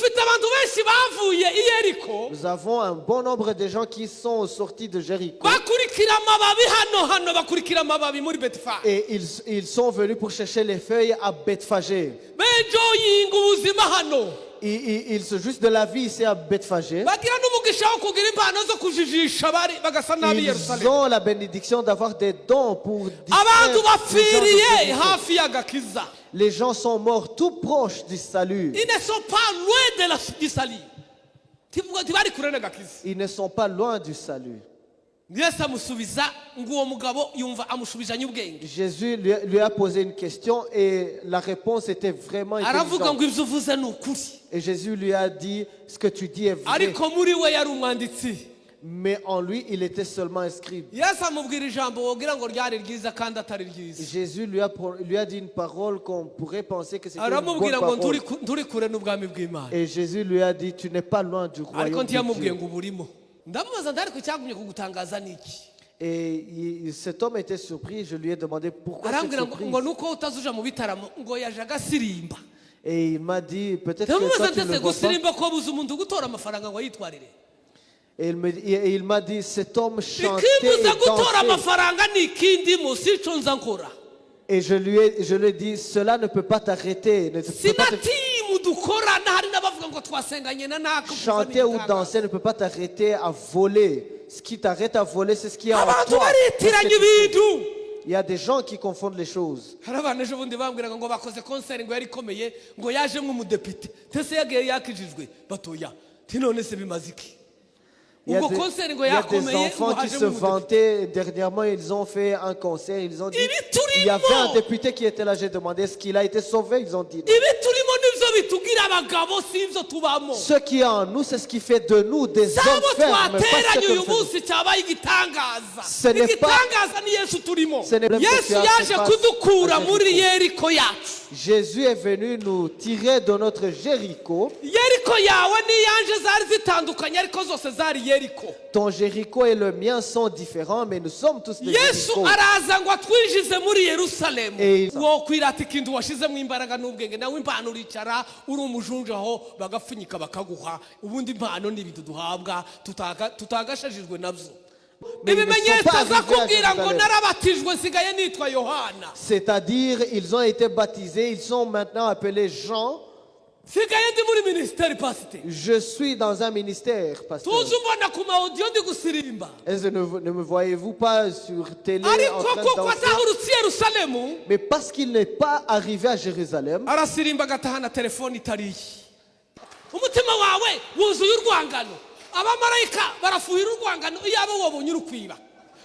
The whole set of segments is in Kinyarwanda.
Dufite abantu benshi bavuye i Yeriko. Nous avons un bon nombre de gens qui sont sortis de Jéricho Bakurikira amababi hano hano bakurikira amababi muri Betifage. Et ils sont venus pour chercher les feuilles à Bethphagé. Benjoyinga ubuzima hano. Ils se jouissent de la vie ici à Bethphagé. Bagira n'umugisha wo kugira impano zo kujijisha bari bagasa nabi Ils Yerusalemu. Ont la bénédiction d'avoir des dons pour distraire Abantu les gens de bapfiriye Jéricho. Hafi y'agakiza. Les gens sont morts tout proches du salut. Ils ne sont pas loin de la, du salut. Tivuga ntibari kure n'agakiza. Ils ne sont pas loin du salut. Yesu amusubiza ngo uwo mugabo yumva amushubizanye ubwenge. Jésus lui a posé une question et la réponse était vraiment Aravuga ngo intelligente. Ibyo uvuze ni ukuri. Et Jésus lui a dit, ce que tu dis est vrai. Ariko muri we yari umwanditsi. Mais en lui, il était seulement un scribe. Yesu amubwira ijambo wogira ngo ryari ryiza kandi atari ryiza. Jésus lui a dit une parole qu'on pourrait penser que c'était une bonne Aramubwira ngo parole. Nturi ku- nturi kure n'ubwami bw'Imana. Et Jésus lui a dit, tu n'es pas loin du Ariko royaume de ntiyamubwiye Dieu. Ngo uburimo ndamubaza ndari ku cyagumye kugutangaza ni iki? Et cet homme était surpris. Je lui ai demandé pourquoi cette Arambwira ngo surprise. Ngo nuko utazuja mu bitaramo ngo yaje agasirimba. Et il m'a dit, peut-être que Ndamubaza toi, tu ne ndetse le vois pas. Gusirimba ko buza umuntu gutora amafaranga ngo ayitwarire. Et il m'a dit, cet homme chantait Ikimbuza et gutora dansait. Amafaranga ni ikindimo sico nza nkora. Et je lui ai dit, cela ne peut pas t'arrêter. Ne te peut pas Sina timu dukorana hari n'abavuga ngo twasenganye na naka. Chanter ou danser ne peut pas t'arrêter à voler. Ce qui t'arrête à voler, c'est ce qui est en Abantu toi. Baritiranya ibintu. Il y a des gens qui confondent les choses. Hari abantu ejo bundi bambwiraga ngo bakoze concert ngo yari ikomeye ngo yaje nk'umudepite tese yagiye yakijijwe batoya ti none se bimaze iki? Il y a Ubwo des, concert ngo il y a des yakomeye ngo enfants qui haje se nk'umudepite. Vantaient. Dernièrement, ils ont fait un concert. Ils ont dit, Ibi il y avait un turimo. Député qui était là. J'ai demandé, est-ce qu'il a été sauvé? Ils ont dit non. Ibi turimo nibyo bitugira abagabo si ibyo tubamo. Ce qui est en nous, c'est ce qui fait de nous des Sabo hommes fermes, pas ce twateranye que uyu nous faisons. Munsi cyabaye igitangaza. Ce n'est pas- Igitangaza ni Yesu turimo. Ce n'est pas Yesu que tu as yaje fait face kudukura à muri Jéricho. Yeriko yacu. Jésus est venu nous tirer de notre Jéricho. Yeriko yawe n'iyanje zari zitandukanye ariko zose zari Yeriko. Ton Jéricho et le mien sont différents, mais nous sommes tous des Yesu Jéricho. Araza ngo atwinjize muri Yerusalemu. Et- Wo kwirata ikintu washizemo imbaraga n'ubwenge nawe impano uricara uri umujunja aho bagapfunyika bakaguha ubundi impano ni ibintu duhabwa tutaga- tutagashajijwe nabyo. Mais ils ne sont Ibimenyetso pas aza arrivés à kubwira ngo Jérusalem. Narabatijwe nsigaye nitwa Yohana. C'est-à-dire, ils ont été baptisés, ils sont maintenant appelés Jean. Nsigaye ndi muri minisiteri pasiteri. Je suis dans un ministère, pasteur. Tuzi umbona ku ma audio ndi gusirimba. Est-ce que ne me voyez-vous pas sur télé en Ariko train de kuko danser? Atahurutse i Yerusalemu. Mais parce qu'il n'est pas arrivé à Jérusalem, Arasirimba agatahana telefone itari iye umutima wawe wuzuye urwangano abamarayika barafuhira urwangano iyo abo wabonye uri kwiba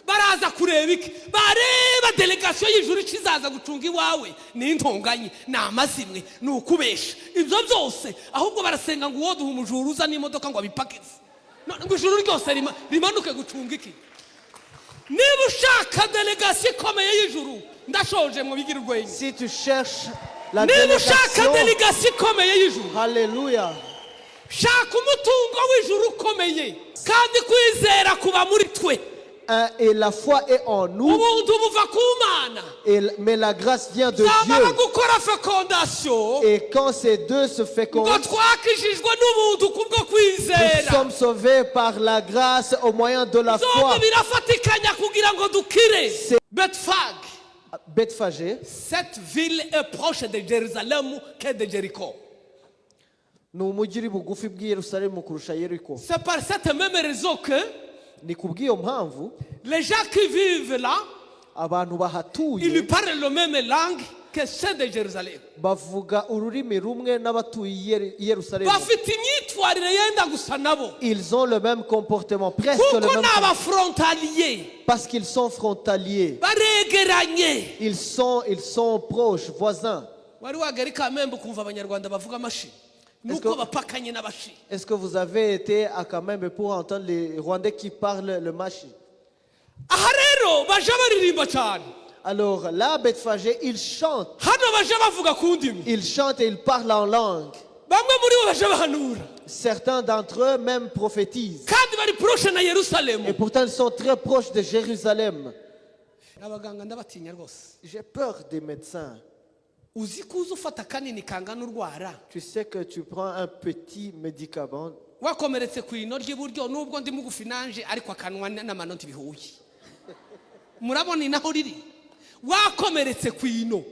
baraza kureba iki bareba délégation y'ijuru icyo izaza gucunga iwawe ni intonganye ni amazimwe ni ukubesha ibyo byose ahubwo barasenga ngo uwo duha umujura uza n'imodoka ngo abipakize None ngo ijuru ryose rima- rimanuke gucunga iki? Niba ushaka délégation ikomeye y'ijuru ndashoje mu bigira urwenya. Si tu cherches la Niba ushaka délégation, délégation ikomeye y'ijuru Alléluia, shaka umutungo w'ijuru ukomeye kandi kwizera kuba muri twe. Et la foi est en nous, Ubuntu buva ku Mana. Mais la grâce vient de Zamara Dieu. Gukora fécondation Et quand ces deux se ngo fécondent, twakijijwe n'ubuntu kubwo nous kwizera. Sommes sauvés par la grâce au moyen de la foi. Zombi birafatikanya kugira ngo dukire. C'est- Betfage, Bethphagé, cette ville est proche de Jérusalem que de Jéricho. Ni umujyi uri bugufi bw'i Yerusalemu kurusha Yeriko. C'est par cette même raison que Ni kubw'iyo mpamvu les gens qui vivent là, abantu bahatuye ils parlent la même langue que ceux de Jérusalem. Bavuga ururimi rumwe n'abatuye i Yeri- i Yerusalemu. Bafite imyitwarire yenda gusa nabo. Ils ont le même comportement, presque le Kuko même, ni abafrontaliers. Parce qu'ils sont frontaliers. Baregeranye. Ils sont proches, voisins. Wari wagera i Kamembe ukumva abanyarwanda bavuga amashi nuko bapakanye n'abashi. Est-ce que vous avez été à Kamembe pour entendre les Rwandais qui parlent le mashi? Aha rero baje baririmba cyane. Alors là, Bethphagé, ils chantent. Hano baje bavuga ku ndimi. Ils chantent et ils parlent en langue. Bamwe muri bo baje bahanura. Certains d'entre eux même prophétisent. Kandi bari proche na Yerusalemu. Et pourtant, ils sont très proches de Jérusalem. Abaganga ndabatinya rwose. J'ai peur des médecins. Uzi ko uza ufata akanini kangana urwara. Tu sais que tu prends un petit médicament. Wakomeretse ku ino ry'iburyo, nubwo ndi mugufi nanje, ariko akanwa n'amano ntibihuye. Murabona inaho riri, wakomeretse ku ino.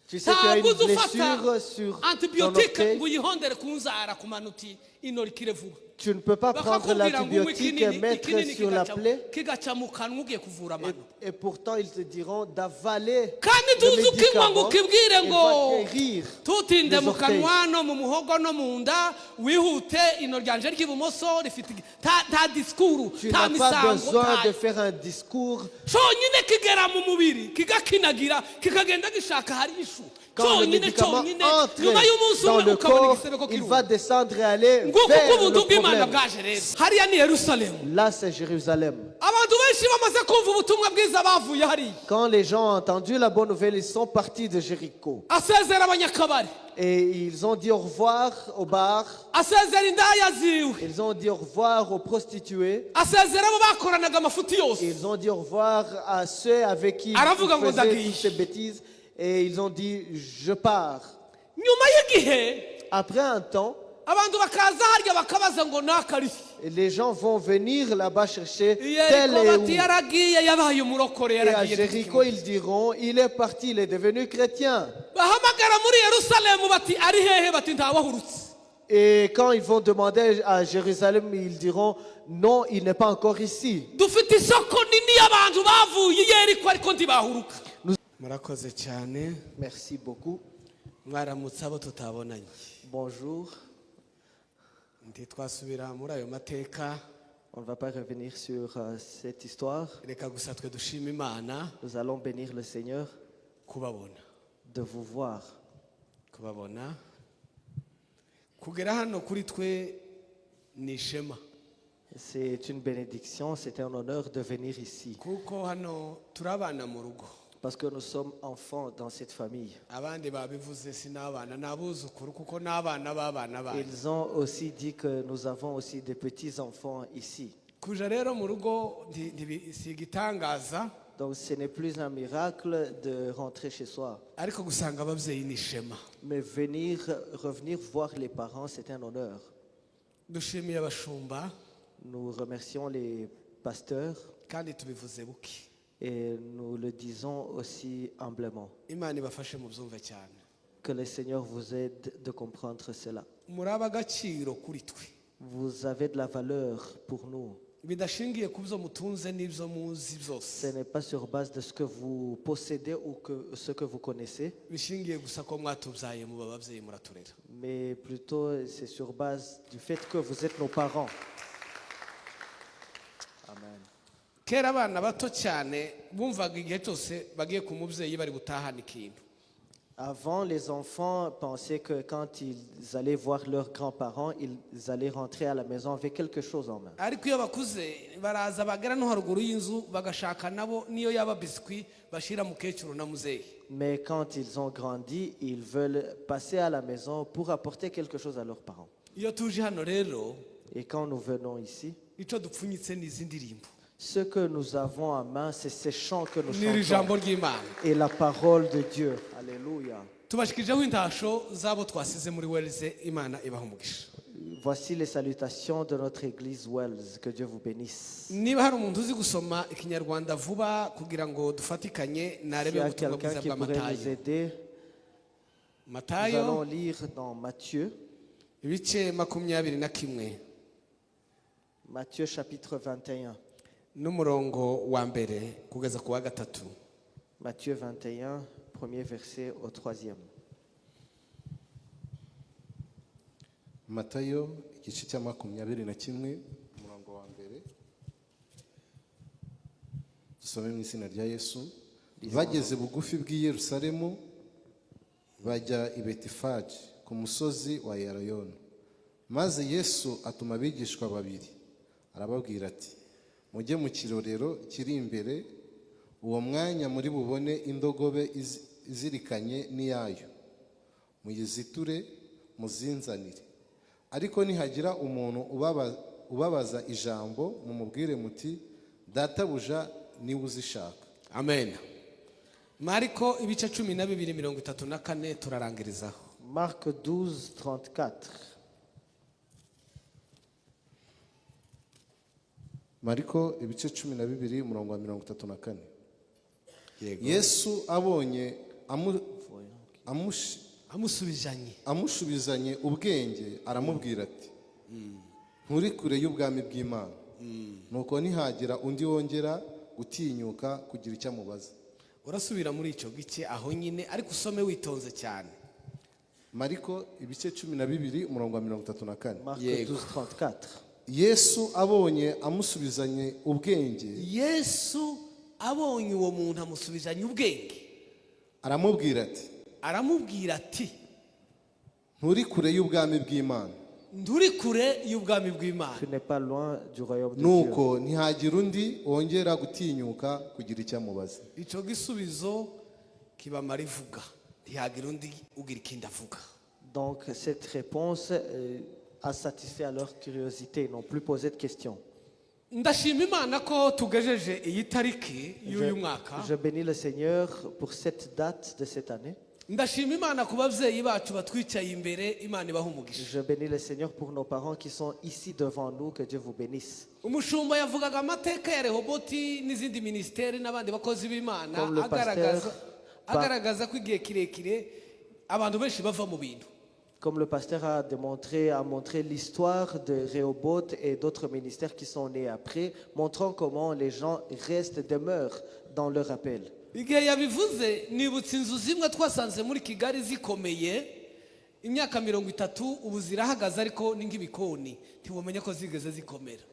Tu sais que tu as Ntabwo une uza ufata blessure sur ton antibiyotike orteil. Ngo uyihondere ku nzara ku mano uti ino rikire vuba. Tu ne peux pas prendre Bakakubwira ngo unywe l'antibiotique et ikinini, mettre ikinini sur la plaie. Kigaca mu kanwa ugiye kuvura amano. Et pourtant, ils te diront d'avaler Kandi le tuzi ukinywa ngo médicament ukibwire et ngo va guérir tutinde les mu orteils. Kanwa no mu muhogo no mu nda, wihute, ino ryanje ry'ibumoso rifite nta disikuru, Tu nta n'as pas misango besoin nta de faire un discours. Cyonyine kigera mu mubiri kigakinagira, kikagenda gishaka hari ishu. Quand le Cyonyine, médicament cyonyine, entre nyuma y'umunsi dans umwe le ukabona corps, igisebe ko il kiruma. Va descendre et aller Nguko vers uko ubuntu le bw'Imana problème. Bwaje rero hariya ni Yerusalemu. Là, c'est Jérusalem. Abantu benshi bamaze kumva ubutumwa bwiza bavuye hariya. Quand les gens ont entendu la bonne nouvelle, ils sont partis de Jéricho. Asezera abanyakabari. Et ils ont dit au revoir au bar, Asezera indaya ziwe. Ils ont dit au revoir aux prostituées, Asezera abo bakoranaga amafuti yose. Ils ont dit au revoir à ceux avec qui ils Aravuga ngo faisaient ndagiye. Toutes ces bêtises. Et ils ont dit, je pars. Nyuma y'igihe, Après un temps, abantu bakaza harya bakabaza ngo nakarihe. Les gens vont venir là-bas chercher tel Yeriko et bati où. yaragiye, yabaye umurokore, Et à yaragiye. Jéricho, ils diront, il est parti, il est devenu chrétien. Bahamagara muri Yerusalemu bati ari hehe, bati ntawahurutse. Et quand ils vont demander à Jérusalem, ils diront, non, il n'est pas encore ici. Dufite isoko nini y'abantu bavuye i Yeriko ariko ntibahuruka. Murakoze cyane. Merci beaucoup. Mwaramutse abo tutabonanye. Bonjour. Ntitwasubira muri ayo mateka. On ne va pas revenir sur cette histoire. Reka gusa twe dushima Imana Nous allons bénir le Seigneur kubabona, de vous voir. Kubabona, kugera hano kuri twe ni ishema. C'est une bénédiction, c'est un honneur de venir ici. Kuko hano turabana mu rugo. Parce que nous sommes enfants dans cette famille. Abandi babivuze, si n'abana ni abuzukuru kuko n'abana b'abana banyu. Ils ont aussi dit que nous avons aussi des petits-enfants ici. Kuja rero mu rugo si igitangaza. Donc ce n'est plus un miracle de rentrer chez soi. Ariko gusanga ababyeyi ni ishema. Mais venir, revenir voir les parents, c'est un honneur. Dushimiye abashumba. Nous remercions les pasteurs Kandi tubivuze buke. Et nous le disons aussi humblement. Imana ibafashe mu byumve cyane. Que le Seigneur vous aide de comprendre cela. Muri ab'agaciro kuri twe. Vous avez de la valeur pour nous. Bidashingiye ku byo mutunze n'ibyo muzi byose. Ce n'est pas sur base de ce que vous possédez ou ce que vous connaissez, Bishingiye gusa ko mwatubyaye muba ababyeyi muraturera. Mais plutôt c'est sur base du fait que vous êtes nos parents. Amen. Kera abana bato cyane bumvaga igihe cyose bagiye ku mubyeyi bari butahane ikintu. Avant, les enfants pensaient que quand ils allaient voir leurs grands-parents, ils allaient rentrer à la maison avec quelque chose en main. Ariko iyo bakuze baraza bagera no haruguru y'inzu bagashaka nabo niyo yaba biswi bashyira mukecuru na muzehe. Mais quand ils ont grandi, ils veulent passer à la maison pour apporter quelque chose à leurs parents. Iyo tuje hano rero, Et quand nous venons ici, icyo dupfunyitse ni izi ndirimbo, ce que nous avons en main, c'est ces chants que nous n'iri chantons jambo ry'Imana. Et la parole de Dieu. Alléluia. Tubashikijeho intasho z'abo twasize muri Wells. Imana ibaha umugisha. Voici les salutations de notre église Wells. Que Dieu vous bénisse. Niba hari umuntu uzi gusoma ikinyarwanda vuba kugira ngo dufatikanye, S'il narebe y a ubutumwa quelqu'un bwiza qui bwa pourrait nous Matayo. Aider, nous Matayo, allons lire dans Matthieu, ibice 21, Matthieu chapitre 21. N'umurongo wa mbere kugeza ku wa gatatu. Matthieu 21, premier verset au troisième. Matayo igice cya 21, umurongo wa mbere, dusome mu izina rya Yesu. Bageze bugufi bw'i Yerusalemu, bajya i Betifage ku musozi wa Elayono, maze Yesu atuma abigishwa babiri, arababwira ati: mujye mu kirorero kiri imbere, uwo mwanya muri bubone indogobe izirikanye n'iyayo, muyiziture muzinzanire. Ariko nihagira umuntu ubabaza ijambo, mumubwire muti: databuja niwe uzishaka. Amen. Mariko ibice 12 34 turarangirizaho. Marc 12, 34. Mariko ibice 12 umurongo wa 34. Yego. Yesu abonye Amusubijanye amushubizanye ubwenge, aramubwira ati: "Nturi kure y'ubwami bw'Imana." Nuko ntihagira undi wongera gutinyuka kugira icyo amubaza. Urasubira muri icyo gice aho nyine, ariko usome witonze cyane. Mariko ibice 12 umurongo wa 34. Marc Yego. 12, 34. Yesu abonye amusubizanye ubwenge, Yesu abonye uwo muntu amusubizanye ubwenge, aramubwira ati: aramubwira ati: "Nturi kure y'ubwami bw'Imana." "Nturi kure y'ubwami bw'Imana." Tu n'es pas loin du royaume de Dieu. Nuko ntihagira undi wongera gutinyuka kugira icyo amubaza. Icyo gisubizo kibamara ivuga, ntihagira undi ugira ikindi avuga. Donc cette réponse a satisfait à leur curiosité. Ils n'ont plus posé de questions. Ndashima Imana ko tugejeje iyi tariki y'uyu mwaka. Je bénis le Seigneur pour cette date de cette année. Ndashima Imana ku babyeyi bacu batwicaye imbere, Imana ibaha umugisha. Je bénis le Seigneur pour nos parents qui sont ici devant nous. Que Dieu vous bénisse. Umushumba yavugaga amateka ya Rehoboti n'izindi minisiteri n'abandi bakozi b'Imana, Comme le agaragaza pasteur agaragaza ko igihe kirekire abantu benshi bava mu bintu. Comme le pasteur a démontré, a montré l'histoire de Rehoboth et d'autres ministères qui sont nés après, montrant comment les gens restent, demeurent dans leur appel. Igihe yabivuze nibutse inzu zimwe twasanze muri Kigali zikomeye imyaka 30, ubu zirahagaze ariko ni nk'ibikoni, ntiwamenya ko zigeze zikomera.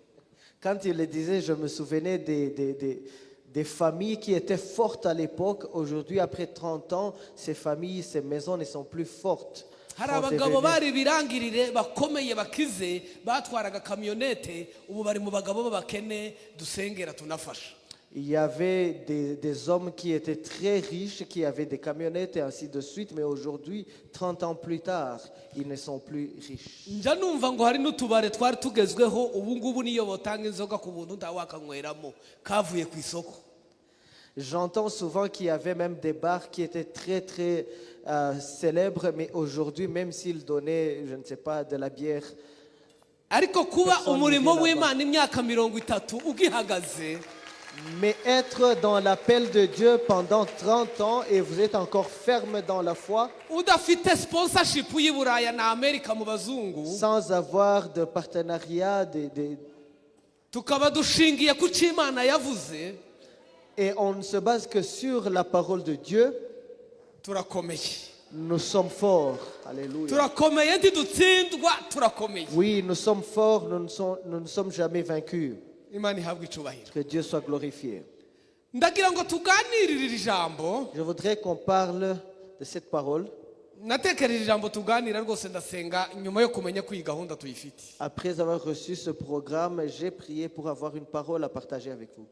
Quand il le disait, je me souvenais des familles qui étaient fortes à l'époque. Aujourd'hui, après 30 ans, ces familles, ces maisons ne sont plus fortes. Hari Sont abagabo devenues- bari ibirangirire bakomeye bakize batwaraga kamyonete, ubu bari mu bagabo b'abakene dusengera tunafasha. Il y avait des hommes qui étaient très riches, qui avaient des camionnettes et ainsi de suite, mais aujourd'hui, 30 ans plus tard, ils ne sont plus riches. Njya numva ngo hari n'utubare twari tugezweho, ubu ngubu niyo botanga inzoga ku buntu ntawakanyweramo, kavuye ku isoko. J'entends souvent qu'il y avait même des bars qui étaient très très célèbres, mais aujourd'hui, même s'ils donnaient, je ne sais pas, de la bière, Ariko kuba Personne umurimo n'ira w'Imana imyaka 30 ugihagaze, mais être dans l'appel de Dieu pendant 30 ans et vous êtes encore ferme dans la foi, udafite sponsorship y'i Buraya na Amerika mu bazungu, sans avoir de partenariat, tukaba dushingiye ku cyo Imana yavuze, et on ne se base que sur la parole de Dieu, turakomeye. Nous sommes forts. Alléluia. Turakomeye, ntidutsindwa, turakomeye. Oui, nous sommes forts, nous ne sommes jamais vaincus. Imana ihabwe icubahiro. Que Dieu soit glorifié. Ndagira ngo tuganirire iri jambo. Je voudrais qu'on parle de cette parole. Natekereje ijambo tuganira rwose, ndasenga nyuma yo kumenya ko iyi gahunda tuyifite. Après avoir reçu ce programme, j'ai prié pour avoir une parole à partager avec vous.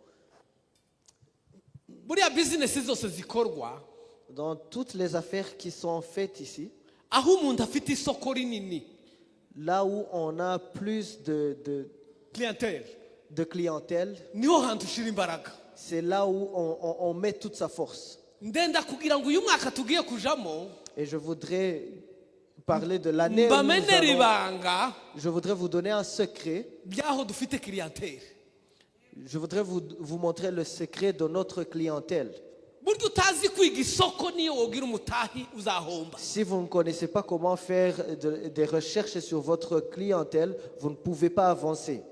Buriya bizinesi zose zikorwa, Dans toutes les affaires qui sont faites ici, aho umuntu afite isoko rinini, là où on a plus clientèle, de clientèle, niho hantu ushyira imbaraga. C'est là où on met toute sa force. Ndenda kugira ngo uyu mwaka tugiye kujamo, Et je voudrais parler de l'année où nous mbamenere allons- ibanga Je voudrais vous donner un secret. by'aho dufite clientèle. Je voudrais vous montrer le secret de notre clientèle. Burya utazi kwiga isoko niyo wogira umutahi uzahomba. Si vous ne connaissez pas comment faire des recherches sur votre clientèle, vous ne pouvez pas avancer.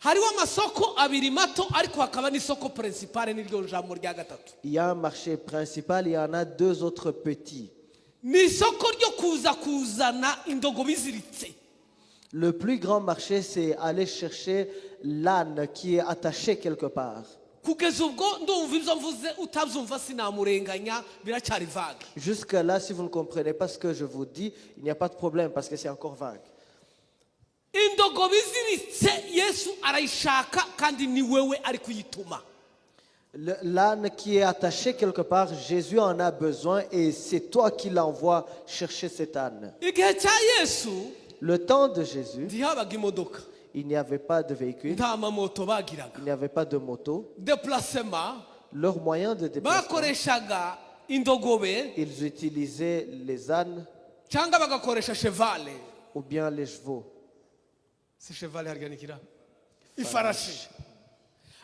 Hariho amasoko abiri mato, ariko hakaba n'isoko principale, n'iryo jambo rya gatatu. Il y a un marché principal, il y en a deux autres petits. Ni isoko ryo kuza kuzana indogobe iziritse. Le plus grand marché, c'est aller chercher l'âne qui est attaché quelque part. Kugeza ubwo ndumva ibyo mvuze utabyumva sinamurenganya, biracyari vague. Jusque-là, si vous ne comprenez pas ce que je vous dis, il n'y a pas de problème parce que c'est encore vague. Indogobe iziritse Yesu arayishaka kandi ni wewe ari kuyituma. L'âne qui est attaché quelque part, Jésus en a besoin et c'est toi qui l'envoies chercher cet âne. Igihe cya Yesu, Le temps de Jésus, ntihabaga imodoka, il n'y avait pas de véhicule, nta mamoto bagiraga. Il n'y avait pas de moto. Déplacement Leur moyen de déplacement, Bakoreshaga indogobe ils utilisaient les ânes cyangwa bagakoresha cheval. Ou bien les chevaux. Si cheval harya nikira ifarashi,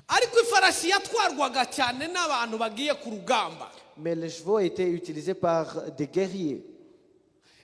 ariko ifarashi yatwarwaga cyane n'abantu bagiye ku rugamba. Mais les chevaux étaient utilisés par des guerriers.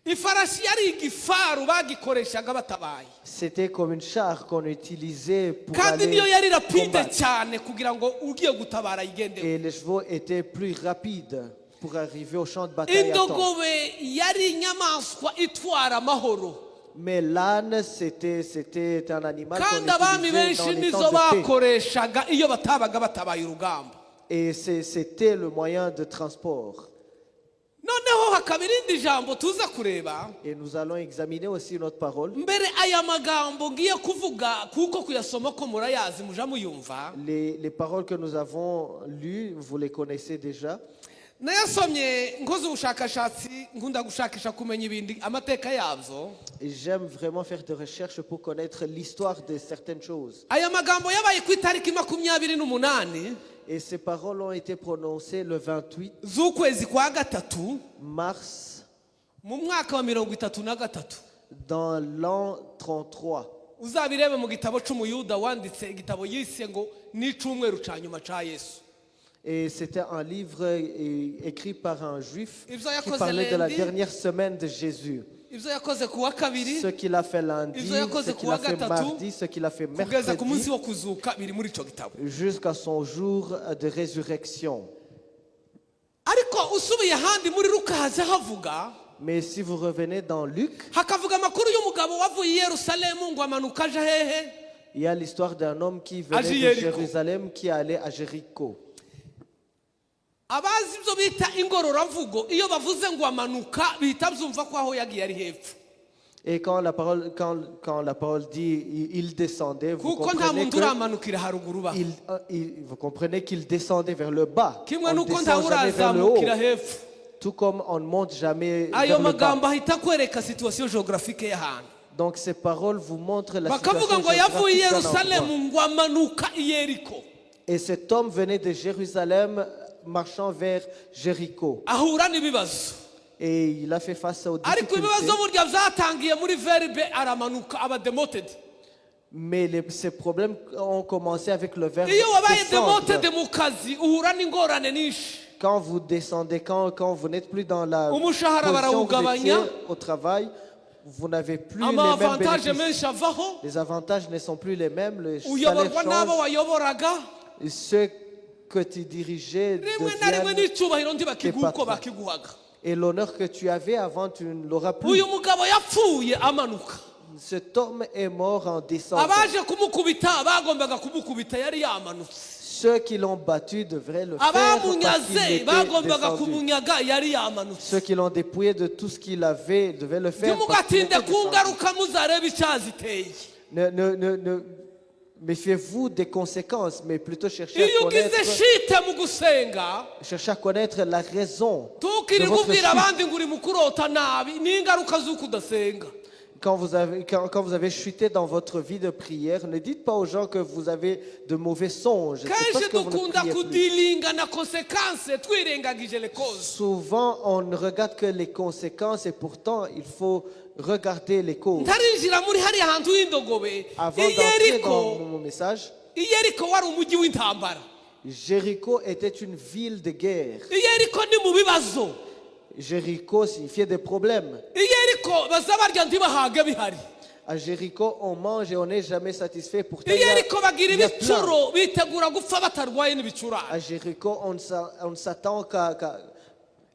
Ifarashi yari igifaru bagikoreshaga batabaye. C'était comme une char qu'on utilisait pour Kandi aller niyo yari rapide combattre. Cyane kugira ngo ugiye gutabara yigendeho. Et les chevaux étaient plus rapides pour arriver au champ de bataille à temps. Indogobe yari inyamaswa itwara amahoro. Mais l'âne, c'était un animal qu'on Kandi abami utilisait benshi dans les nizo temps de paix. Bakoreshaga iyo batabaga batabaye urugamba. Et c'était le moyen de transport. Noneho hakaba irindi jambo tuza kureba. Et nous allons examiner aussi notre parole. Mbere aya magambo ngiye kuvuga kuko kuyasoma ko murayazi muja muyumva. Les paroles que nous avons lues, vous les connaissez déjà. Nayasomye nkoze ubushakashatsi, nkunda gushakisha kumenya ibindi amateka yabyo. Et j'aime vraiment faire des recherches pour connaître l'histoire de certaines choses. Aya magambo yabaye ku itariki 28 Et ces paroles ont été prononcées le 28 z'ukwezi kwa gatatu mars mu mwaka wa 33. Dans l'an 33. Uzabirebe mu gitabo cy'umuyuda wanditse igitabo yise ngo ni icyumweru cya nyuma cya Yesu. Et c'était un livre écrit par un juif Ibyo qui yakoze parlait de la lundi. Dernière semaine de Jésus. Ibyo yakoze ku wa kabiri Ce qu'il a fait lundi, Ibyo yakoze ce qu'il ku wa a fait gatatu, mardi, ce qu'il a fait kugeza ku munsi mercredi, wo kuzuka biri muri icyo gitabo. Jusqu'à son jour de résurrection. Ariko usubiye ahandi muri Luka haza havuga Mais si vous revenez dans Luc, hakavuga amakuru y'umugabo wavuye i Yerusalemu ngo amanuka aje hehe? Il y a l'histoire d'un homme qui venait À de Jéricho. Jérusalem qui allait à Jéricho. Abazi ibyo bita ingororamvugo iyo bavuze ngo amanuka bihita byumva ko aho yagiye ari hepfo. Et quand la parole dit il descendait, vous Kuko nta comprenez muntu que uramanukira haruguru ba vous comprenez qu'il descendait vers le bas. Kimwe On ne n'uko ntawe descend jamais vers le haut. urazamukira hepfo. Tout comme on ne monte jamais Ayo vers le bas. magambo ahita akwereka situation géographique y'ahantu. Donc ces paroles vous montrent la Bakavuga situation ngo yavuye i géographique d'un endroit. Yerusalemu ngo amanuka i Yeriko. Et cet homme venait de Jérusalem marchant vers Jéricho. Ahura n'ibibazo. Et il a fait face aux Ariko difficultés. ibibazo burya byatangiye muri verbe aramanuka aba demoted. Mais ces problèmes ont commencé avec le verbe Iyo wabaye descendre. Demoted mu kazi uhura n'ingorane nyinshi. Quand vous descendez, quand vous n'êtes plus dans la Umushahara position où vous barawugabanya. étiez au travail, vous n'avez plus les mêmes Ama avantages bénéfices. Menshi avaho. Les avantages ne sont plus les mêmes, le salaire Uyoborwa n'abo change. wayoboraga. Et ceux que tu dirigeais Rimwe na rimwe deviennent n'icyubahiro ntibakiguha uko patrons. bakiguhaga. Et l'honneur que tu avais avant, tu ne l'auras plus. Uyu mugabo yapfuye amanuka. Cet homme est mort en descendant. Abaje kumukubita bagombaga kumukubita yari yamanutse. Ceux qui l'ont battu devraient le faire parce qu'il Abamunyaze était bagombaga descendu. kumunyaga yari yamanutse. Ceux qui l'ont dépouillé de tout ce qu'il avait devaient le faire parce qu'il Ntimugatinde était ku descendu. ngaruka muzarebe icyaziteye. Ne méfiez-vous des conséquences, mais plutôt cherchez à Iyo ugize connaître, chute mu gusenga cherchez à connaître la raison de ntukirirwe votre ubwira chute. Abandi ngo uri mu kurota nabi ni ingaruka z'uko udasenga. Quand vous avez chuté dans votre vie de prière, ne dites pas aux gens que vous avez de mauvais songes. C'est parce Kenshi que vous ne dukunda priez plus. Kudealinga na conséquences twirengagije les causes. Souvent, on ne regarde que les conséquences et pourtant, il faut regarder les causes. Ntarinjira muri hariya hantu h'indogobe Avant I d'entrer Yeriko dans mon message, i Yeriko wari umujyi w'intambara. Jéricho était une ville de guerre. I Yeriko ni mu bibazo. Jéricho signifiait des problèmes. I Yeriko baza barya ntibahage bihari. À Jéricho, on mange et on n'est jamais satisfait. Pourtant, I il y a, Yeriko bagira il y a plein. Ibicuro bitegura gupfa batarwaye n'ibicurane. À Jéricho, on ne s'attend qu'à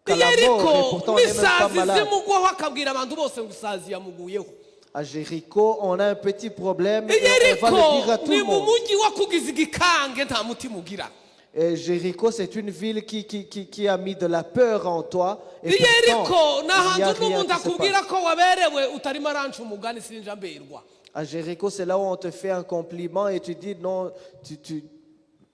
I la mort et Yeriko pourtant on n'est même pas n'isazi malade. zimugwaho akabwira abantu bose ngo isazi yamuguyeho. À Jéricho, on a un petit problème I et on va le Yeriko dire à tout ni le mu monde. mujyi wakugize igikange nta mutima ugira. Et Jéricho, c'est une ville qui a mis de la peur en toi. Et I pourtant, Yeriko ni il n'y a ahantu rien n'umuntu qui se akubwira passe. ko waberewe utarimo aranca umugani sinja mberwa. À Jéricho, c'est là où on te fait un compliment et tu dis non, tu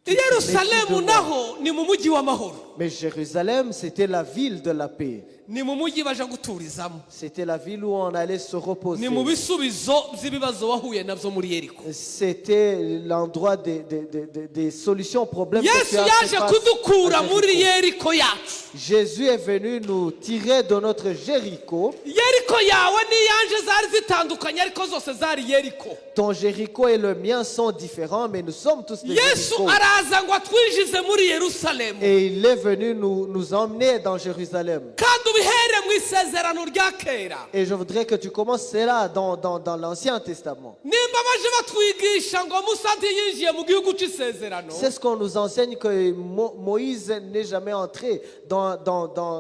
I Se méfient de Yerusalemu moi. Naho ni mu mujyi w'amahoro. Mais Jérusalem, c'était la ville de la paix. Ni mu mujyi baja guturizamo. C'était la ville où on allait se reposer. Ni mu bisubizo by'ibibazo wahuye nabyo muri Yeriko. C'était l'endroit des solutions aux problèmes que Yesu tu as fait yaje face à kudukura muri Jéricho. Yeriko yacu. Jésus est venu nous tirer de notre Jéricho. Yeriko yawe n'iyanje zari zitandukanye ariko zose zari Yeriko. Ton Jéricho et le mien sont différents, mais nous sommes tous des Yesu Jéricho. Araza ngo atwinjize muri Yerusalemu. Et il est venu nous emmener dans Jérusalem. Kandi ubihere mu isezerano rya kera. Et je voudrais que tu commences cela dans l'Ancien Testament. Nimba baje batwigisha ngo Musa ntiyinjiye mu gihugu cy'isezerano, C'est ce qu'on nous enseigne, que Moïse n'est jamais entré dans la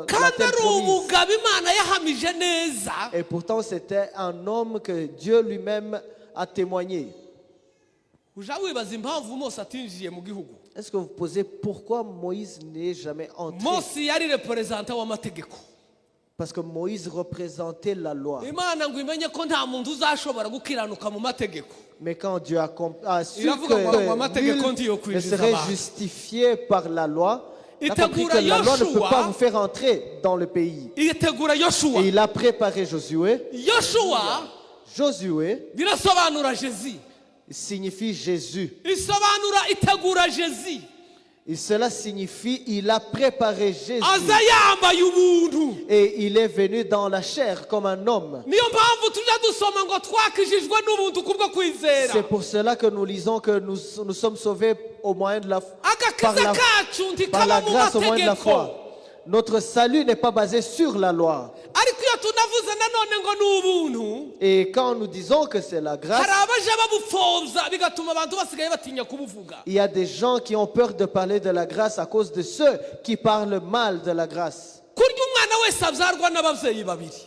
kandi terre ari promise. Umugabo Imana yahamije neza. Et pourtant, c'était un homme que Dieu lui-même a témoigné. Uja wibaza impamvu Mose atinjiye mu gihugu? Est-ce que vous posez pourquoi Moïse n'est jamais entré? Mose yari représentant w'amategeko. Parce que Moïse représentait la loi. Imana ngo imenye ko nta muntu uzashobora gukiranuka mu mategeko, Mais quand Dieu a su Iravuga ngo que amategeko nul ndiyo ne kwinjiza serait abantu. Justifié par la loi, il a compris Itegura que la loi ne peut Yoshua. pas vous faire entrer dans le pays. Itegura Yoshuwa. Et il a préparé Josué. Yoshuwa Josué birasobanura Jésus. Signifie Jésus. Isobanura itegura Jésus. Et cela signifie il a préparé Jésus. Aza yambaye ubuntu. Et il est venu dans la chair comme un homme. Niyo mpamvu tujya dusoma ngo twakijijwe n'ubuntu kubwo kwizera. C'est pour cela que nous lisons que nous, nous sommes sauvés au moyen de la, par Agakiza la, kacu par ntikaba la mu grâce au moyen de la mategeko. foi. Notre salut n'est pas basé sur la loi. Ariko iyo tunavuze nanone ngo ni ubuntu, Et quand nous disons que c'est la grâce, hari abaje babupfobya bigatuma abantu basigaye batinya kubuvuga. Il y a des gens qui ont peur de parler de la grâce à cause de ceux qui parlent mal de la grâce. Kurya umwana wese abyarwa n'ababyeyi babiri,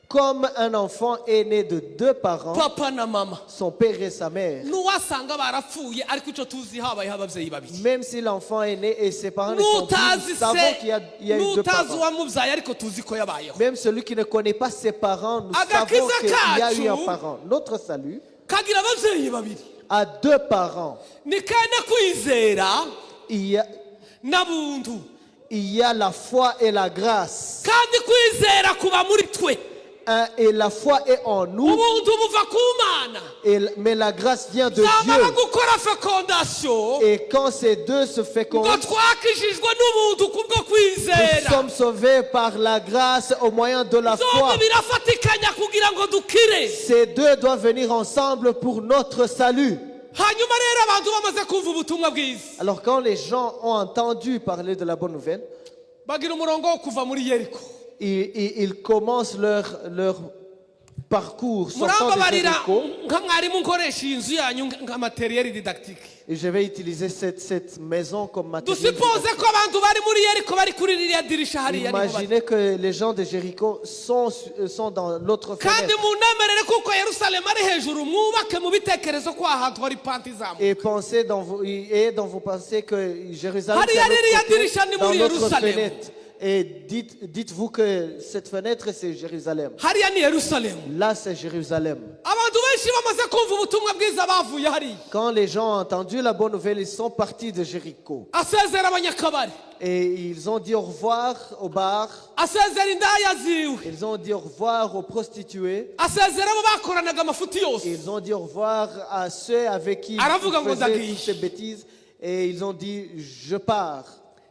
Comme un enfant est né de deux parents, papa na mama, son père et sa mère, n'uwasanga barapfuye ariko icyo tuzi habayeho ababyeyi babiri. Même si l'enfant est né et ses parents ne sont plus, N'utazi nous savons se qu'il y a eu deux n'utazi parents. Uwamubyaye ariko tuzi ko yabayeho. Même celui qui ne connaît pas ses parents, nous savons Agakiza qu'il y a eu un kacu parent. Notre salut kagira ababyeyi babiri. A deux parents. Ni kene kwizera Il y a, na buntu. Il y a la foi et la grâce. Kandi kwizera kuba muri twe. Et la foi est en nous, Ubuntu buva ku Mana. Mais la grâce vient de Byamara Dieu. Gukora fécondation, Et quand ces deux se ngo fécondent, twakijijwe n'ubuntu kubwo nous kwizera. Sommes sauvés par la grâce au moyen de la foi. Zombi birafatikanya kugira ngo dukire. Ces deux doivent venir ensemble pour notre salut. Hanyuma rero abantu bamaze kumva ubutumwa bwiza, Alors quand les gens ont entendu parler de la bonne nouvelle, bagira umurongo wo kuva muri Yeriko. ils commencent leur parcours sortant de Murambabarira Jéricho. Nka mwarimu nkoresha iyi nzu yanyu nka matériel didactique. Et je vais utiliser cette maison comme matériel. Dusuppose ko abantu bari muri Yeriko bari kuri ririya dirisha hariya niho bari. Imaginez que les gens de Jéricho sont dans l'autre Kandi fenêtre. Munemerere kuko Yerusalemu ari hejuru mwubake mu bitekerezo ko ahantu hari pente izamuka. Et dans vos pensées que Jérusalem, Hariya c'est à l'autre ririya côté, dirisha ni dans muri l'autre Yerusalemu. Fenêtre. Et dites-vous que cette fenêtre, c'est Jérusalem. Hariya ni Yerusalemu. Là, c'est Jérusalem. Abantu benshi bamaze kumva ubutumwa bwiza bavuye hariya. Quand les gens ont entendu la bonne nouvelle, ils sont partis de Jéricho. Asezera abanyakabari. Et ils ont dit au revoir au bar, Asezera indaya ziwe. Ils ont dit au revoir aux prostituées, Asezera abo bakoranaga amafuti yose. Ils ont dit au revoir à ceux avec qui ils Aravuga ngo faisaient ndagiye. Toutes ces bêtises, et ils ont dit, je pars.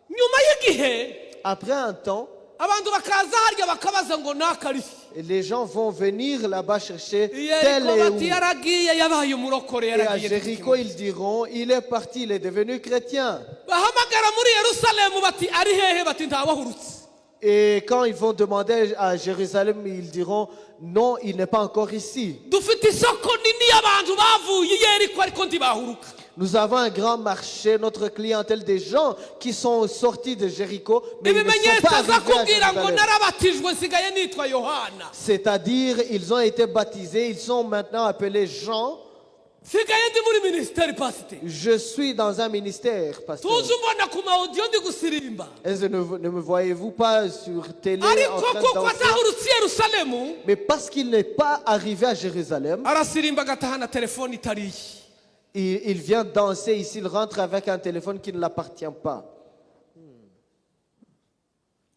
Nyuma y'igihe, Après un temps, abantu bakaza harya bakabaza ngo nakari. Les gens vont venir là-bas chercher tel Yeriko et bati où. yaragiye yabaye umurokore Et à yaragiye. Jéricho, ils diront, il est parti, il est devenu chrétien. Bahamagara muri Yerusalemu bati ari hehe bati ntawahurutse. Et quand ils vont demander à Jérusalem, ils diront, non, il n'est pas encore ici. Dufite isoko nini y'abantu bavuye i Yeriko ariko ntibahuruka. Nous avons un grand marché, notre clientèle, des gens qui sont sortis de Jéricho, mais ils ne sont Ibimenyetso pas aza arrivés à kubwira ngo Jérusalem. narabatijwe nsigaye nitwa Yohana. C'est-à-dire, ils ont été baptisés, ils sont maintenant appelés Jean. Nsigaye ndi muri minisiteri pasiteri. Je suis dans un ministère, pasteur. Tuzi umbona ku ma audio ndi gusirimba. Est-ce que ne me voyez-vous pas sur télé en Ariko train de kuko danser? Atahurutse i Yerusalemu, Mais parce qu'il n'est pas arrivé à Jérusalem, arasirimba agatahana telefone itari iye. Il vient danser ici, il rentre avec un téléphone qui ne l'appartient pas.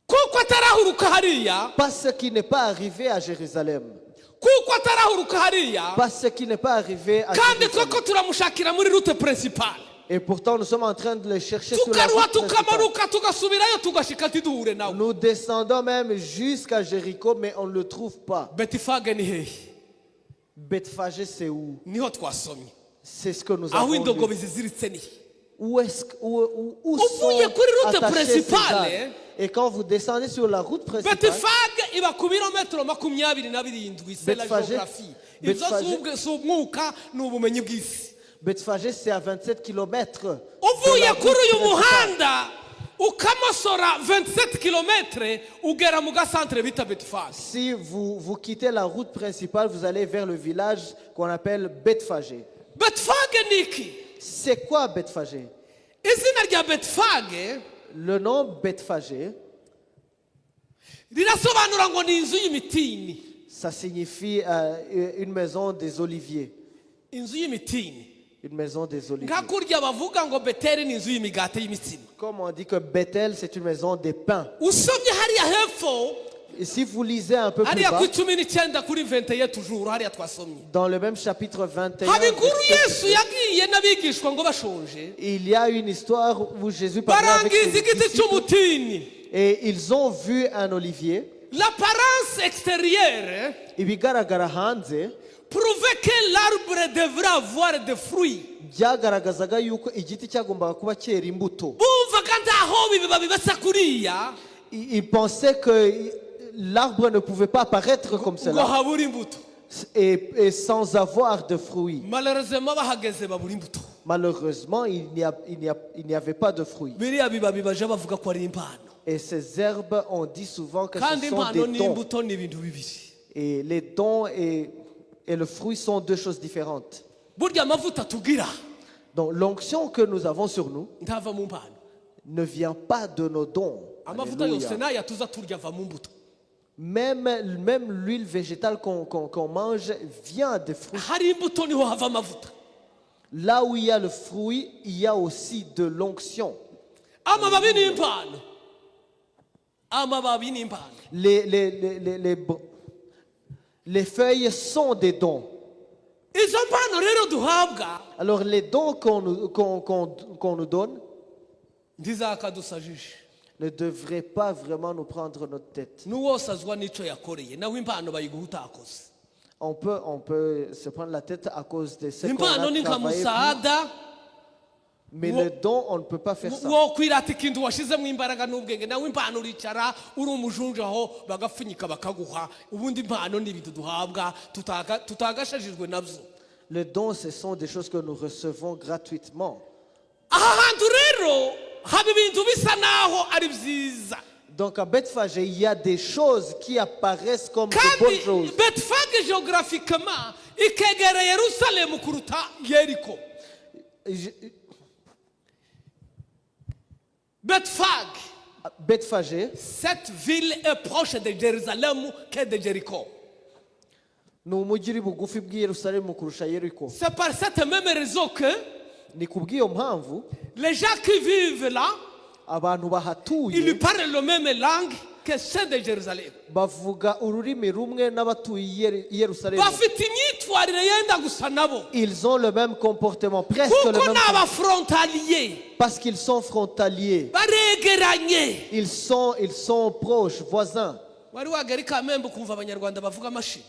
Kuko atarahuruka hariya. Parce qu'il n'est pas arrivé à Jérusalem. Kuko atarahuruka hariya. Parce qu'il n'est pas arrivé à Kandi twe Jérusalem. ko turamushakira muri route principale. Et pourtant, nous sommes en train de le chercher sur la Tukaruha route principale. Tukamanuka tugasubirayo tugashika ntiduhure nawe. Nous descendons même jusqu'à Jéricho, mais on ne le trouve pas. Betifage ni hehe? Bethphagé, c'est où? Niho twasomye. C'est ce que nous Aho avons lu. indogobe ziziritse ni he? Où est-ce que- où, où, où sont Uvuye kuri route attachés ces principale, ânes? Et quand vous descendez sur la route principale, Betifage iba ku birometero 27, c'est la géographie ibyo. Si umwuka ni ubumenyi bw'isi. Bethphagé, c'est à 27 km. Uvuye kuri uyu muhanda ukamosora 27 km ugera mu gasantere bita Betifage. Si vous, vous quittez la route principale, vous allez vers le village qu'on appelle Bethphagé. Betifage ni iki? C'est quoi Bethphagé? Izina rya Betifage Le nom Bethphagé, rirasobanura ngo ni inzu y'imitini. Ça signifie une maison des oliviers. Inzu y'imitini. Une maison des oliviers. Nka kurya bavuga ngo Beteri ni inzu y'imigati y'imitsima. Comme on dit que Bethel, c'est une maison des pains. Usomye hariya hepfo, Et si vous lisez un peu plus hariya bas, ku 19 kuri 21 toujours hariya twasomye, dans le même chapitre 21, haba inkuru verset Yesu yagiye n'abigishwa ngo bashonje, il y a une histoire où Jésus parlait avec ses barangiza igiti disciples cy'umutini. Et ils ont vu un olivier. L'apparence extérieure Ibigaragara hanze prouvait que l'arbre devrait avoir des fruits. Byagaragazaga yuko igiti cyagombaga kuba cyera imbuto. Bumvaga ntaho ibibabi basa kuriya Ils pensaient que l'arbre ne pouvait pas apparaître comme ngo cela habure imbuto. et sans avoir de fruits. Malheureusement bahageze babura imbuto. Malheureusement, il n'y avait pas de fruits. Biriya bibabi baje bavuga ko ari impano. Et ces herbes, on dit souvent que Kandi ce sont impano des dons. n'imbuto ni ibintu bibiri. Et les dons et le fruit sont deux choses différentes. Burya amavuta tugira Donc l'onction que nous avons sur nous ntava mu mpano. Ne vient pas de nos dons. Amavuta Alléluia. yose n'aya tuza turya ava mu mbuto. Même l'huile végétale qu'on mange vient des fruits. Hari imbuto niho hava amavuta. Là où il y a le fruit, il y a aussi de l'onction. Amababi ni impano, amababi ni impano. Les feuilles sont des dons. Izo mpano rero duhabwa Alors les dons qu'on nous donne ntizakadusajije. Ne devraient pas vraiment nous prendre notre tête. N'uwosazwa n'icyo yakoreye nawe impano bayiguha utakoze. On peut se prendre la tête à cause de ce qu'on Impano a ni nka travaillé pour, musada. mais le don, on ne peut pas faire ça. Wo kwirata ikintu washyizemo imbaraga n'ubwenge nawe impano uricara uri umujunja aho bagapfunyika bakaguha. Ubundi impano ni ibintu duhabwa tutagashajijwe nabyo. Le don, ce sont des choses que nous recevons gratuitement. Aha hantu rero haba ibintu bisa naho ari byiza. Donc à Bethphagé, il y a des choses qui apparaissent comme de bonnes Kandi choses. Betifage géographiquement ikegera Yerusalemu kuruta Yeriko. Betifage, Bethphagé, cette ville est proche de Jérusalem que de Jéricho. Ni umujyi uri bugufi bw'i Yerusalemu kurusha Yeriko. C'est par cette même raison que Ni kubw'iyo mpamvu les gens qui vivent là, abantu bahatuye ils parlent la même langue que ceux de Jérusalem. Bavuga ururimi rumwe n'abatuye i i Yerusalemu. Bafite imyitwarire yenda gusa nabo. Ils ont le même comportement, presque le Kuko même, ni abafrontaliers. Parce qu'ils sont frontaliers. Baregeranye. Ils sont proches, voisins. Wari wagera i Kamembe ukumva abanyarwanda bavuga amashi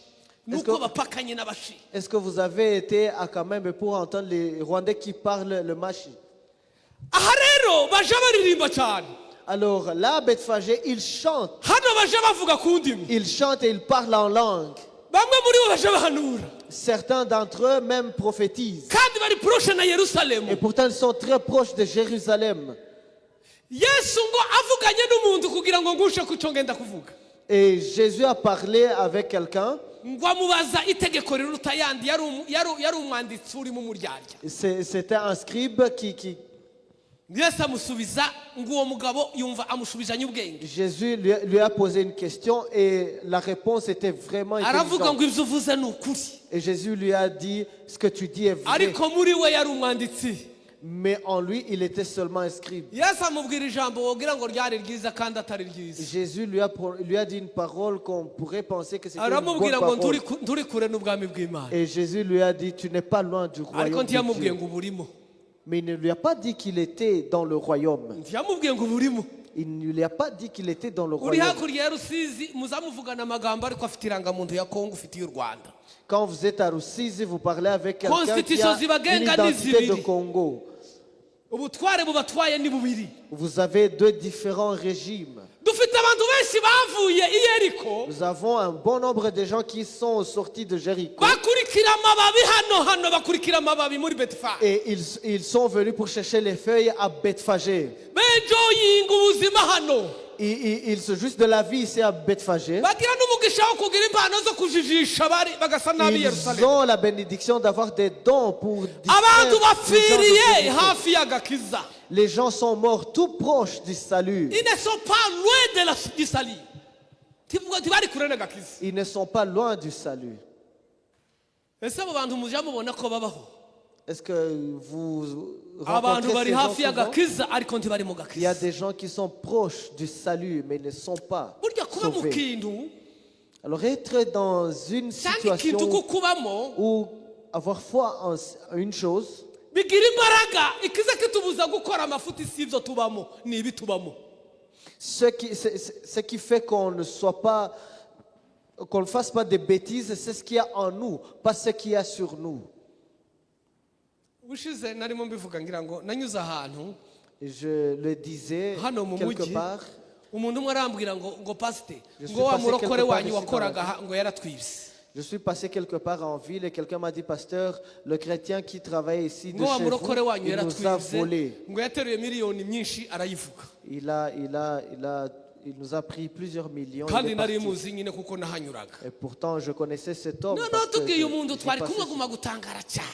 nuko bapakanye n'abashi. Est-ce que vous avez été à Kamembe pour entendre les Rwandais qui parlent le mashi? Aha rero baje baririmba cyane. Alors là, Bethphagé, ils chantent. Hano baje bavuga ku ndimi. Ils chantent et ils parlent en langue. Bamwe muri bo baje bahanura. Certains d'entre eux même prophétisent. Kandi bari proche na Yerusalemu. Et pourtant, ils sont très proches de Jérusalem. Yesu ngo avuganye n'umuntu kugira ngo ngushe ku cyo ngenda kuvuga, Et Jésus a parlé avec quelqu'un. Ngo amubaza itegeko riruta ayandi yari yari umwanditsi urimo umuryarya. C'était un scribe qui, Yesu amusubiza ngo uwo mugabo yumva amushubizanye ubwenge. Jésus lui a posé une question et la réponse était vraiment Aravuga ngo intelligente. Ibyo uvuze ni ukuri. Et Jésus lui a dit, ce que tu dis est vrai. Ariko muri we yari umwanditsi. Mais en lui, il était seulement un scribe. Yesu amubwira ijambo wogira ngo ryari ryiza kandi atari ryiza. Jésus lui a dit une parole qu'on pourrait penser que c'était une bonne Aramubwira ngo parole. nturi ku- nturi kure n'ubwami bw'Imana. Et Jésus lui a dit, tu n'es pas loin du Ariko royaume de ntiyamubwiye Dieu. ngo uburimo. Mais il ne lui a pas dit qu'il était dans le royaume. Ntiyamubwiye ngo uburimo. Il ne lui a pas dit qu'il était dans le Uri royaume. Hakurya ya Rusizi muzamuvugana amagambo ariko afite irangamuntu ya Kongo, ufite iy'u Rwanda. Quand vous êtes à Rusizi, vous parlez avec quelqu'un qui Constitution a une zibagenga ni identité de zibiri. Congo. Ubutware bubatwaye ni bubiri. Vous avez deux différents régimes. Dufite abantu benshi bavuye i Yeriko. Nous avons un bon nombre de gens qui sont sortis de Jéricho. Bakurikira amababi hano hano bakurikira amababi muri Betifage. Et ils sont venus pour chercher les feuilles à Bethphagé. Benjoyinga ubuzima hano. Ils se jouissent de la vie ici à Bethphagé. Bagira n'umugisha wo kugira impano zo kujijisha bari bagasa nabi i Ils Yerusalemu. ont la bénédiction d'avoir des dons pour distraire Abantu les gens de bapfiriye Jéricho. Hafi y'agakiza. Les gens sont morts tout proches du salut. Ils ne sont pas loin de la, du salut. Ntivuga- ntibari kure n'agakiza. Ils ne sont pas loin du salut. Ese abo bantu mujya mubona ko babaho? Est-ce que vous Abantu rencontrez bari ces gens hafi souvent? Y'agakiza ariko ntibari mu Il y a gakiza. des gens qui sont proches du salut, mais ils ne sont pas Burya kuba mu sauvés. Kintu Alors être dans une cyangwa ikintu situation kukubamo ou avoir foi en une chose, bigira imbaraga ikiza kitubuza gukora amafuti si ibyo tubamo ni ibi tubamo. ce qui fait qu'on ne fasse pas des bêtises, c'est ce qu'il y a en nous, pas ce qu'il y a sur nous. Ubushize narimo mbivuga ngira ngo nanyuze ahantu Et je le disais hano mu quelque mujyi part, umuntu umwe arambwira ngo ngo pasite Je suis ngo wa passé murokore quelque part wanyu ici dans wakoraga la aha ngo yaratwibye. Je suis passé quelque part en ville et quelqu'un m'a dit, pasteur, le chrétien qui travaillait ici de Ngo wa chez vous, murokore wanyu il nous a yaratwibye volé. Ngo yateruye miliyoni nyinshi arayivuga. Il nous a pris plusieurs millions. Il Kandi est nari parti. Muzi nyine kuko nahanyuraga. Et pourtant, je connaissais cet homme Noneho parce que tubwiye umuntu j'ai twari passé kumwe aguma gutangara cyane.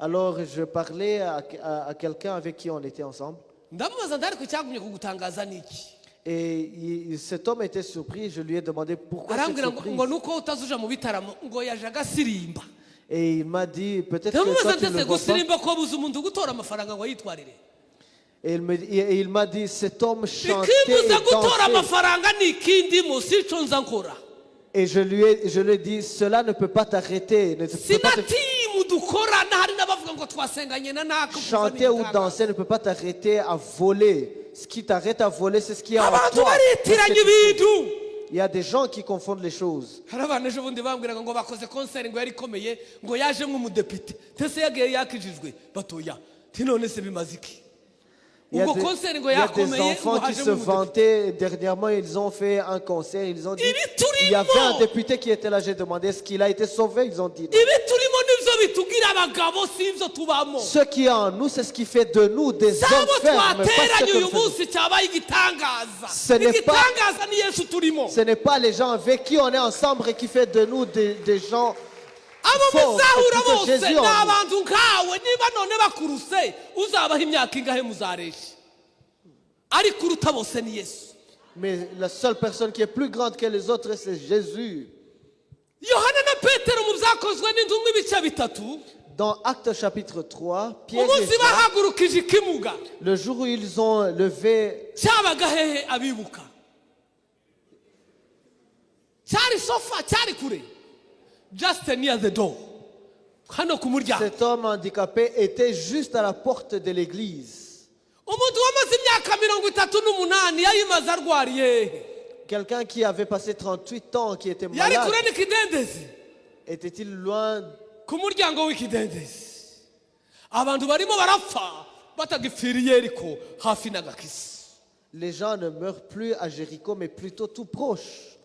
Alors, je parlais à quelqu'un avec qui on était ensemble. Ndamubaza ndari icyagumye kugutangaza ni iki? Et cet homme était surpris. Je lui ai demandé pourquoi cette Arambwira ngo surprise. Ngo nuko utazuja mu bitaramo ngo yajaga asirimba. Et il m'a dit, peut-être que Ndamubaza toi, tu ne ndetse le vois pas. Gusirimba ko buza umuntu gutora amafaranga ngo ayitwarire. Et il m'a dit, cet homme chantait et Ikimbuza gutora dansait. Amafaranga ni ikindimo si ico nza nkora. Et je lui ai dit, cela ne peut pas t'arrêter. Ne peut pas Sina te timu dukorana hari n'abavuga ngo twasenganye na naka. Chanter ou danser ne peut pas t'arrêter à voler. Ce qui t'arrête à voler, c'est ce qui est en Abantu toi. baritiranya ibintu. Il y a des gens qui confondent les choses. Hari abantu ejo bundi bambwiraga ngo bakoze concert ngo yari ikomeye ngo yaje nk'umudepite ndetse yagiye yakijijwe batoya nti none se bimaze iki? Il y a Ubwo des, concert ngo il y a des yakomeye ngo enfants qui haje se nk'umudepite. Vantaient. Dernièrement, ils ont fait un concert. Ils ont dit, Ibi il y avait un turimo. Député qui était là. J'ai demandé, est-ce qu'il a été sauvé? Ils ont dit non. Ibi turimo nibyo bitugira abagabo si ibyo tubamo. Ce qui est en nous, c'est ce qui fait de nous des Sabo hommes fermes, pas ce twateranye que uyu nous faisons. Munsi cyabaye igitangaza. Ce n'est pas- Igitangaza ni Yesu turimo. Ce n'est pas les gens avec qui on est ensemble qui fait de nous des gens Abo forts. muzahura C'est plutôt bose Jésus ni en nous. Abantu nkawe niba none bakuruse uzabaho imyaka ingahe muzaresha ariko uruta bose ni Yesu. Mais la seule personne qui est plus grande que les autres, c'est Jésus. Yohana na Petero mu byakozwe n'intumwa ibice bitatu Dans Actes chapitre 3, Pierre et umunsi Jean, bahagurukije ikimuga le jour où ils ont levé, cyabaga hehe abibuka cyari sofa cyari kure just near the door hano ku muryango. Cet homme handicapé était juste à la porte de l'église. Umuntu wamaze imyaka mirongo itatu n'umunani yayimaze arwariye hehe? Quelqu'un qui avait passé 38 ans, qui était Yari malade, kure n'ikidendezi. Était-il loin? Ku muryango w'ikidendezi abantu barimo barapfa batagipfiriye ariko hafi n'agakiza. Les gens ne meurent plus à Jéricho, mais plutôt tout proche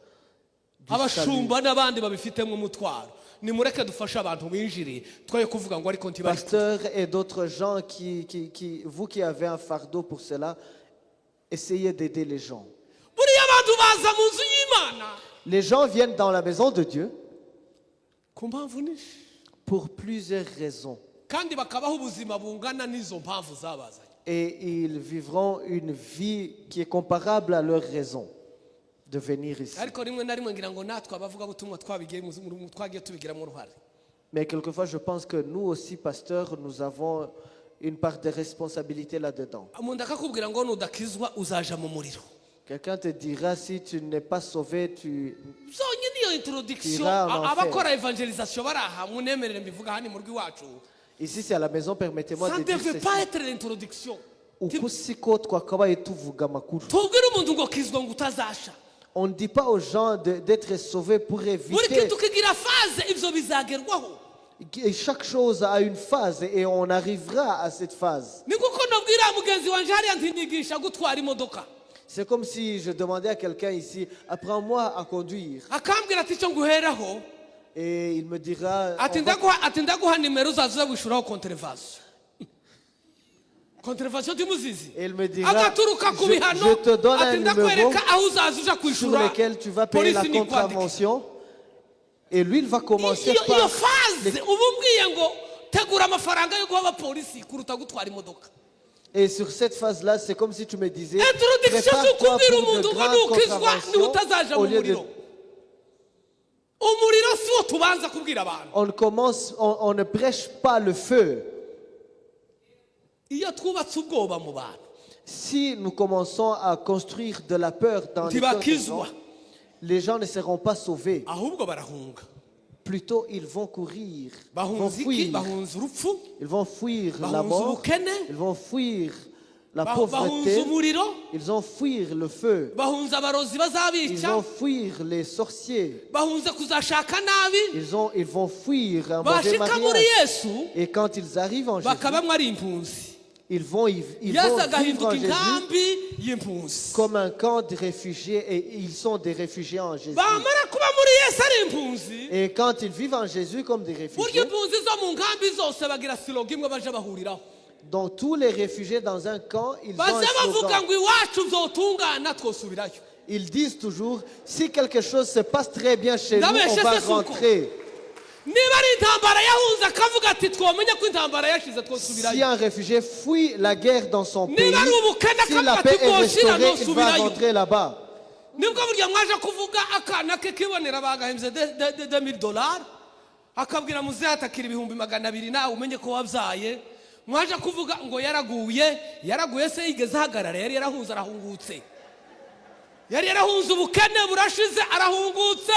du salut. Abashumba n'abandi babifitemo umutwaro nimureke dufashe abantu binjire twoye kuvuga ngo ariko ntibari kure. Pasteurs et d'autres gens vous qui avez un fardeau pour cela, essayez d'aider les gens. Buriya abantu baza mu nzu y'Imana Les gens viennent dans la maison de Dieu ku mpamvu nyinshi pour plusieurs raisons. Kandi bakabaho ubuzima bungana n'izo mpamvu zabazanye. Et ils vivront une vie qui est comparable à leur raison de venir ici. Ariko rimwe na rimwe ngira ngo natwe abavugabutumwa twabigiye twagiye tubigiramo uruhare. Mais quelquefois, je pense que nous aussi, pasteurs, nous avons une part de responsabilité là-dedans. Umuntu akakubwira ngo nudakizwa uzaja mu muriro. Quelqu'un te dira, si tu n'es pas sauvé, tu Byonyine iyo introduction Ira en enfer. Abakora evangelisation bari aha munemerere mbivuga hano mu rugo iwacu. Ici, c'est à la maison, permettez-moi Ça de ne dire devait ceci. pas être l'introduction. Uku siko twakabaye tuvuga amakuru. Tubwire umuntu ngo kizwa ngo utazasha. On ne dit pas aux gens d'être sauvés pour Buri éviter. kintu kigira phase ibyo bizagerwaho. Et chaque chose a une phase et on arrivera à cette phase. Ni kuko nabwira mugenzi wanjye hariya nti nigisha gutwara imodoka. C'est comme si je demandais à quelqu'un ici, apprends-moi à conduire. Akambwira ati icyo nguheraho Et il me dira, ati on va- ndaguha ati ndaguha nimero uzaza uza wishyuraho contravention, contravention ntimuzizi. Et il me dira, Agaturuka ku bihano je te donne un ati numéro ndakwereka aho uzaza uja sur kwishyura lequel tu vas payer la polisi nikwandike. contravention. Et lui, il va commencer Iyo iyo par phase uba umbwiye ngo tegura amafaranga yo guha abapolisi kuruta gutwara imodoka. Et sur cette phase-là, c'est comme si tu me disais, Introduction si prépare-toi ukubwira pour umuntu de ngo grandes nukizwa niwe contraventions utazaja au mu lieu de muriro. Umuriro si wo tubanza kubwira abantu. On ne commence, on ne prêche pas le feu. Iyo twubatse ubwoba mu bantu Si nous commençons à construire de la peur dans les cœurs des ntibakizwa gens, les gens ne seront pas sauvés. Ahubwo barahunga. Plutôt, ils vont courir, ils vont Bahunze iki? fuir. Bahunze urupfu. Ils vont fuir la Bahunze mort, ubukene. Ils vont fuir la Bahunze pauvreté, umuriro. Ils vont fuir le feu, Bahunze abarozi ils bazabica. vont fuir les sorciers, Bahunze kuzashaka nabi. ils vont fuir un mauvais Bashika muri mariage. Yesu Et quand ils arrivent en Jésus, bakabamwo ari impunzi. ils Yesu vont vivre agahinduka en Jésus inkambi y'impunzi. Comme un camp de réfugiés et ils sont des réfugiés en Jésus. Bamara kuba muri Yesu ari impunzi Et quand ils vivent en Jésus comme des burya réfugiés, impunzi zo mu nkambi zose bagira slogan imwe baje bahuriraho. Dans tous les réfugiés dans un camp, ils ont un Baze bavuga slogan. Ngo iwacu byotungana twosubirayo. Ils disent toujours, si quelque chose se passe très bien chez nous, Ndabeshe on va se suko. rentrer. Niba ari intambara yahunze akavuga ati twamenya ko intambara yashize Si twosubirayo. un réfugié fuit la guerre dans son Niba pays, ari ubukene si la akavuga paix ati est bwoshira restaurée, il va nosubirayo. rentrer là-bas. Nibwo burya mwaje kuvuga akana ke kibonera bagahembye 2000 dollars akabwira muzehe atakira 200,000 nawe umenye ko wabyaye mwaje kuvuga ngo yaraguye yaraguye se yigeze ahagarara yari yarahunze arahungutse yari yarahunze ubukene burashize arahungutse.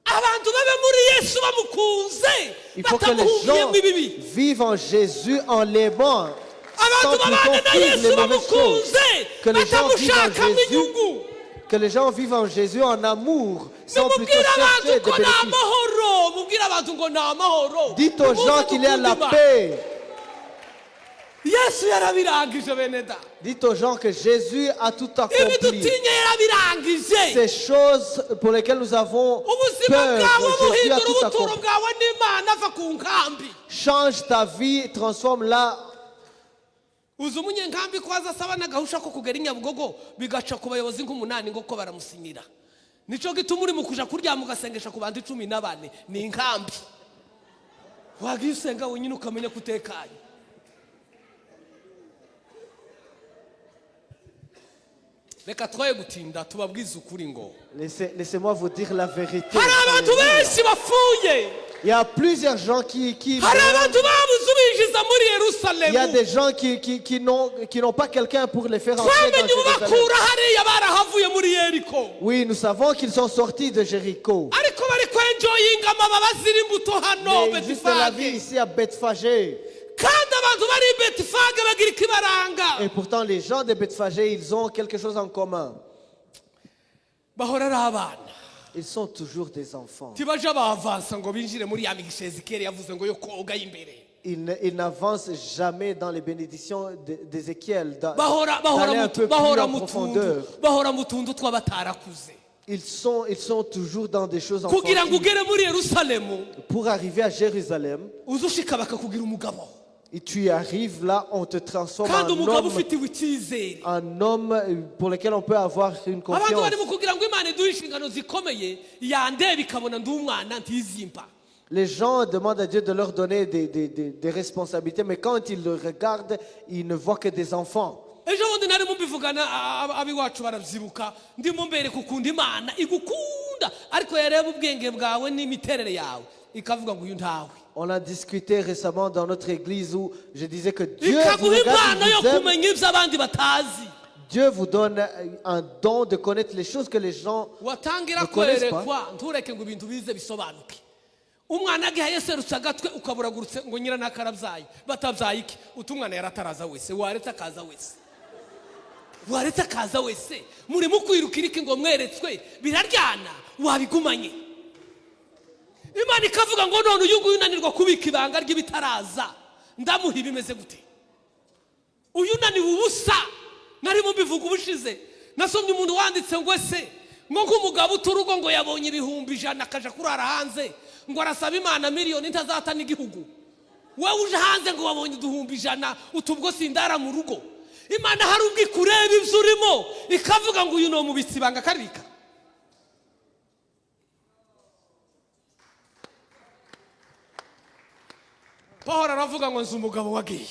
Abantu babe muri Yesu bamukunze Il faut que les gens batamuhungiyemo ibibi. Vivent en Jésus en l'aimant, sans Abantu babane plutôt na fuir Yesu les mauvaises choses. bamukunze Que les gens vivent en batamushakamo Jésus, inyungu. Que les gens vivent en Jésus en amour, sans plutôt Nimubwire abantu chercher des ko ni bénéfices. Amahoro mubwire abantu ngo ni amahoro. Dites aux Nimuze gens qu'il y a la dukunda Imana. Paix. Yesu yarabirangije bene da. Dites aux gens que Jésus a tout Ibi accompli. dutinye yarabirangije. Ces choses pour lesquelles nous avons Ubuzima peur, bwawe Jésus a buhindura tout ubuturo accompli. bwawe n'Imana ava ku nkambi. Change ta vie, transforme-la. Uzi umunyenkambi ko aza asaba n'agahusha ko kugera i Nyabugogo bigaca ku bayobozi nk'umunani ngo ko baramusinyira nicyo gituma uri mu kuja kuryama ugasengesha ku bantu 14 ni inkambi wagiye usenga wenyine ukamenya ko utekanye. Reka twoye gutinda tubabwize ukuri ngo Laissez-moi vous dire la vérité. Hari abantu Alléluia. benshi bapfuye. Il y a plusieurs gens qui Hari meurent. Abantu babuze ubinjiza muri Il y a Yerusalemu. des gens qui n'ont pas quelqu'un pour les faire entrer dans Twamenye Jérusalem. ubakura hariya barahavuye muri Yeriko. Oui, nous savons qu'ils sont sortis de Jéricho. Ariko bari kwenjoyinga amababa azira imbuto hano Mais juste la vie Betifage ici à Bethphagé. Kandi abantu bari i Betifage bagira ikibaranga. Et pourtant, les gens de Bethphagé, ils ont quelque chose en commun. Bahora ari abana. Ils sont toujours des enfants. Ntibaja bavansa ngo binjire muri ya migisha Ezekiyeli yavuze ngo yo koga y'imbere. Ils n'avancent jamais dans les bénédictions d'Ézéchiel, Bahora bahora d'aller un mu peu plus bahora en mu tuntu profondeur. Bahora mu tuntu tw'abatarakuze. Ils sont toujours dans des choses Kugira ngo enfantines. ugere muri Yerusalemu Pour arriver à Jérusalem, uze ushika bakakugira umugabo et tu y arrives là, on te transforme kandi en umugabo homme, ufitiwe icyizere. Un homme pour lequel on peut avoir une Abantu confiance. bari mu kugira ngo Imana iduhe inshingano zikomeye yandeba ikabona ndi umwana ntizimpa. Les gens demandent à Dieu de leur donner des responsabilités, mais quand ils le regardent, ils ne voient que des enfants. Ejo bundi narimo mbivugana ab'iwacu barabyibuka, ndimo mbereka ukuntu Imana igukunda, ariko yareba ubwenge bwawe n'imiterere yawe ikavuga ngo uyu ntawe. On a discuté récemment dans notre église où je disais que Dieu vous Ikaguha regarde, impano il yo vous aime. Kumenya ibyo abandi batazi. Dieu vous donne un don de connaître les choses que les gens Watangira ne connaissent pas. Kwerekwa ntureke ngo ibintu bize bisobanuke. Umwana agihaye yaserutse agatwe ukaburagurutse ngo nyiranaka batabyaye iki uti umwana yarataraza wese, waretse akaza wese, waretse akaza wese. Murimo kwirukira iki ngo mweretswe biraryana wabigumanye. Imana ikavuga ngo none uyu nguyu unanirwa kubika ibanga ry'ibitaraza ndamuha ibimeze gute? Uyu unaniwe ubusa. Narimo mbivuga ubushize, nasomye umuntu wanditse ngo ese ngo nk'umugabo uturugo ngo yabonye 100,000 akaja kurara hanze ngo arasaba Imana miliyoni ntazata n'igihugu. Wowe uje hanze ngo wabonye 100,000 utubwo sindara mu rugo. Imana hari ubwo ikureba ibyo urimo ikavuga ngo uyu ni umubitsi ibanga akaribika. Paul aravuga ngo nzi umugabo wagiye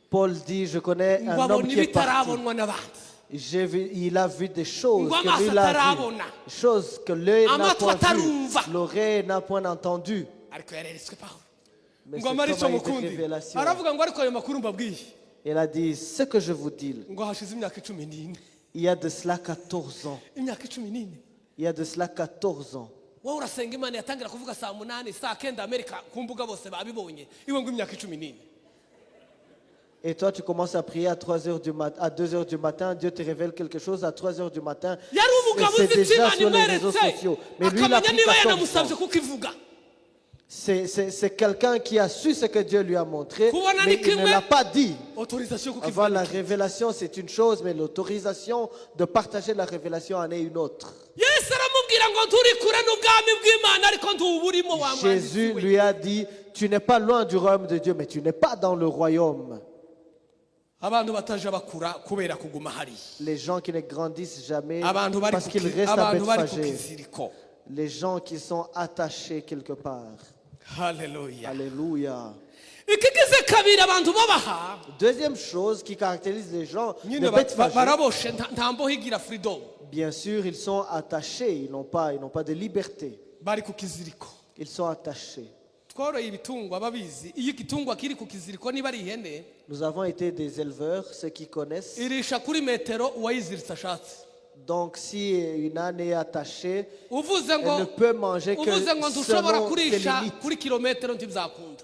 Paul dit, je connais ngo un homme abona qui est parti. ibitarabonwa n'abandi. Il a vu des choses Ngo que amaso lui l'a vu, atarabona. choses que l'œil n'a Amatwi point vues, atarumva. l'oreille n'a point entendu. Ariko yareretswe Pawulo Mais ngo cet amara icyo homme a eu des mukundi révélations. aravuga ngo ariko ayo makuru mbabwiye Il a dit, ce que je vous dis, ngo hashize imyaka 14. Il y a de cela 14 ans. Imyaka 14. Il y a de cela 14 ans. Wowe urasenga Imana yatangira kuvuga saa 8 saa 9 Amerika ku mbuga bose babibonye iwe ngo imyaka 14. Et toi, tu commences à prier à 3 heures du mat- à 2 heures du matin, Dieu te révèle quelque chose à 3 heures du matin. Yari umugabo C'est uzi icyo déjà Imana sur les réseaux imweretse sociaux. Mais lui, il a akamenya pris niba 14 yanamusabye ans. kuko ivuga. C'est quelqu'un qui a su ce que Dieu lui a montré, Kubona mais ni il ne kimwe. l'a pas dit. Autorisation kuko Avoir ivuga. la révélation, c'est une chose, mais l'autorisation de partager la révélation en est une autre. Yesu aramubwira ngo nturi kure n'ubwami bw'Imana ariko ntuburimo wa mwanditsi Jésus we. lui a dit, tu n'es pas loin du royaume de Dieu, mais tu n'es pas dans le royaume. Abantu bataja bakura kubera kuguma hariya. Les gens qui ne grandissent jamais Abantu bari parce ku qu'ils ki- restent à abantu bari ku Bethphagé. kiziriko. Les gens qui sont attachés quelque part. Haleluya. Alléluia. Ikigize kabiri abantu babaha Deuxième chose qui caractérise les gens nyine de Bethphagé, baraboshe nta mboho igira freedom. Bien sûr, ils sont attachés, ils n'ont pas de liberté. Bari ku kiziriko. Ils sont attachés. Tworoye ibitungwa babizi iyo igitungwa kiri ku kiziriko niba ari ihene Nous avons été des éleveurs, ceux qui connaissent. Irisha kuri metero uwayiziritse ashatse. Donc, si une âne est attachée, Uvuze ngo elle ne peut manger que uvuze ngo ntushobora selon ses kurisha limites. Kuri kilometero ntibyakunda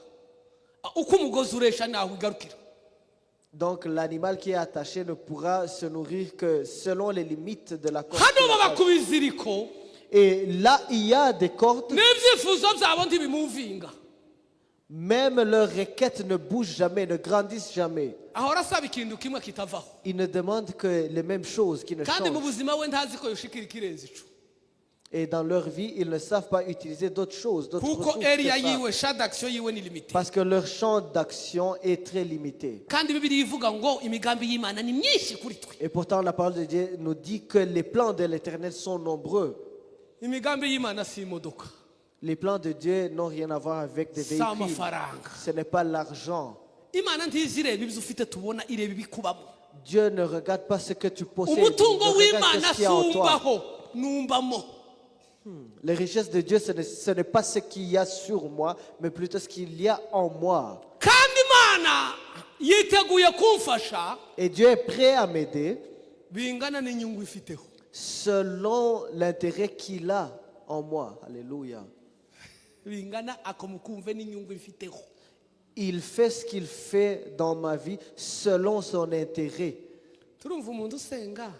uko umugozi uresha naho ugarukira. Donc, l'animal qui est attaché ne pourra se nourrir que selon les limites de la corde. Hano baba ku biziriko. Et là, il y a des cordes. N'ibyifuzo byabo ntibimuvinga. Même leurs requêtes ne bougent jamais, ne grandissent jamais. Ahora asaba ikintu kimwe kitavaho. Ils ne demandent que les mêmes choses qui ne Kandi mu changent. Buzima we ntazi ko yoshikira ikirenze ico. Et dans leur vie, ils ne savent pas utiliser d'autres choses, d'autres Kuko ressources que area ça. Yiwe champ d'action yiwe ni limité. Parce que leur champ d'action est très limité. Kandi Bibiliya ivuga ngo imigambi y'Imana ni myinshi kuri twe. Et pourtant, la parole de Dieu nous dit que les plans de l'Éternel sont nombreux. Imigambi y'Imana si imodoka. Les plans de Dieu n'ont rien à voir avec des Si véhicules. Amafaranga. Ce n'est pas l'argent. Imana ntizi ireba ibyo ufite tubona ireba ibikubamo. Dieu ne regarde pas ce que tu possèdes. Il Umutungo regarde w'Imana ce qu'il y a en toi. sumbaho numbamo. Les richesses de Dieu, ce n'est pas ce qu'il y a sur moi, mais plutôt ce qu'il y a en moi. Kandi Imana yiteguye kumfasha Et Dieu est prêt à m'aider bingana n'inyungu ifiteho. Selon l'intérêt qu'il a en moi. Alléluia. Bingana ako mukumve n'inyungu ifiteho. Il fait ce qu'il fait dans ma vie selon son intérêt. Turumva umuntu usenga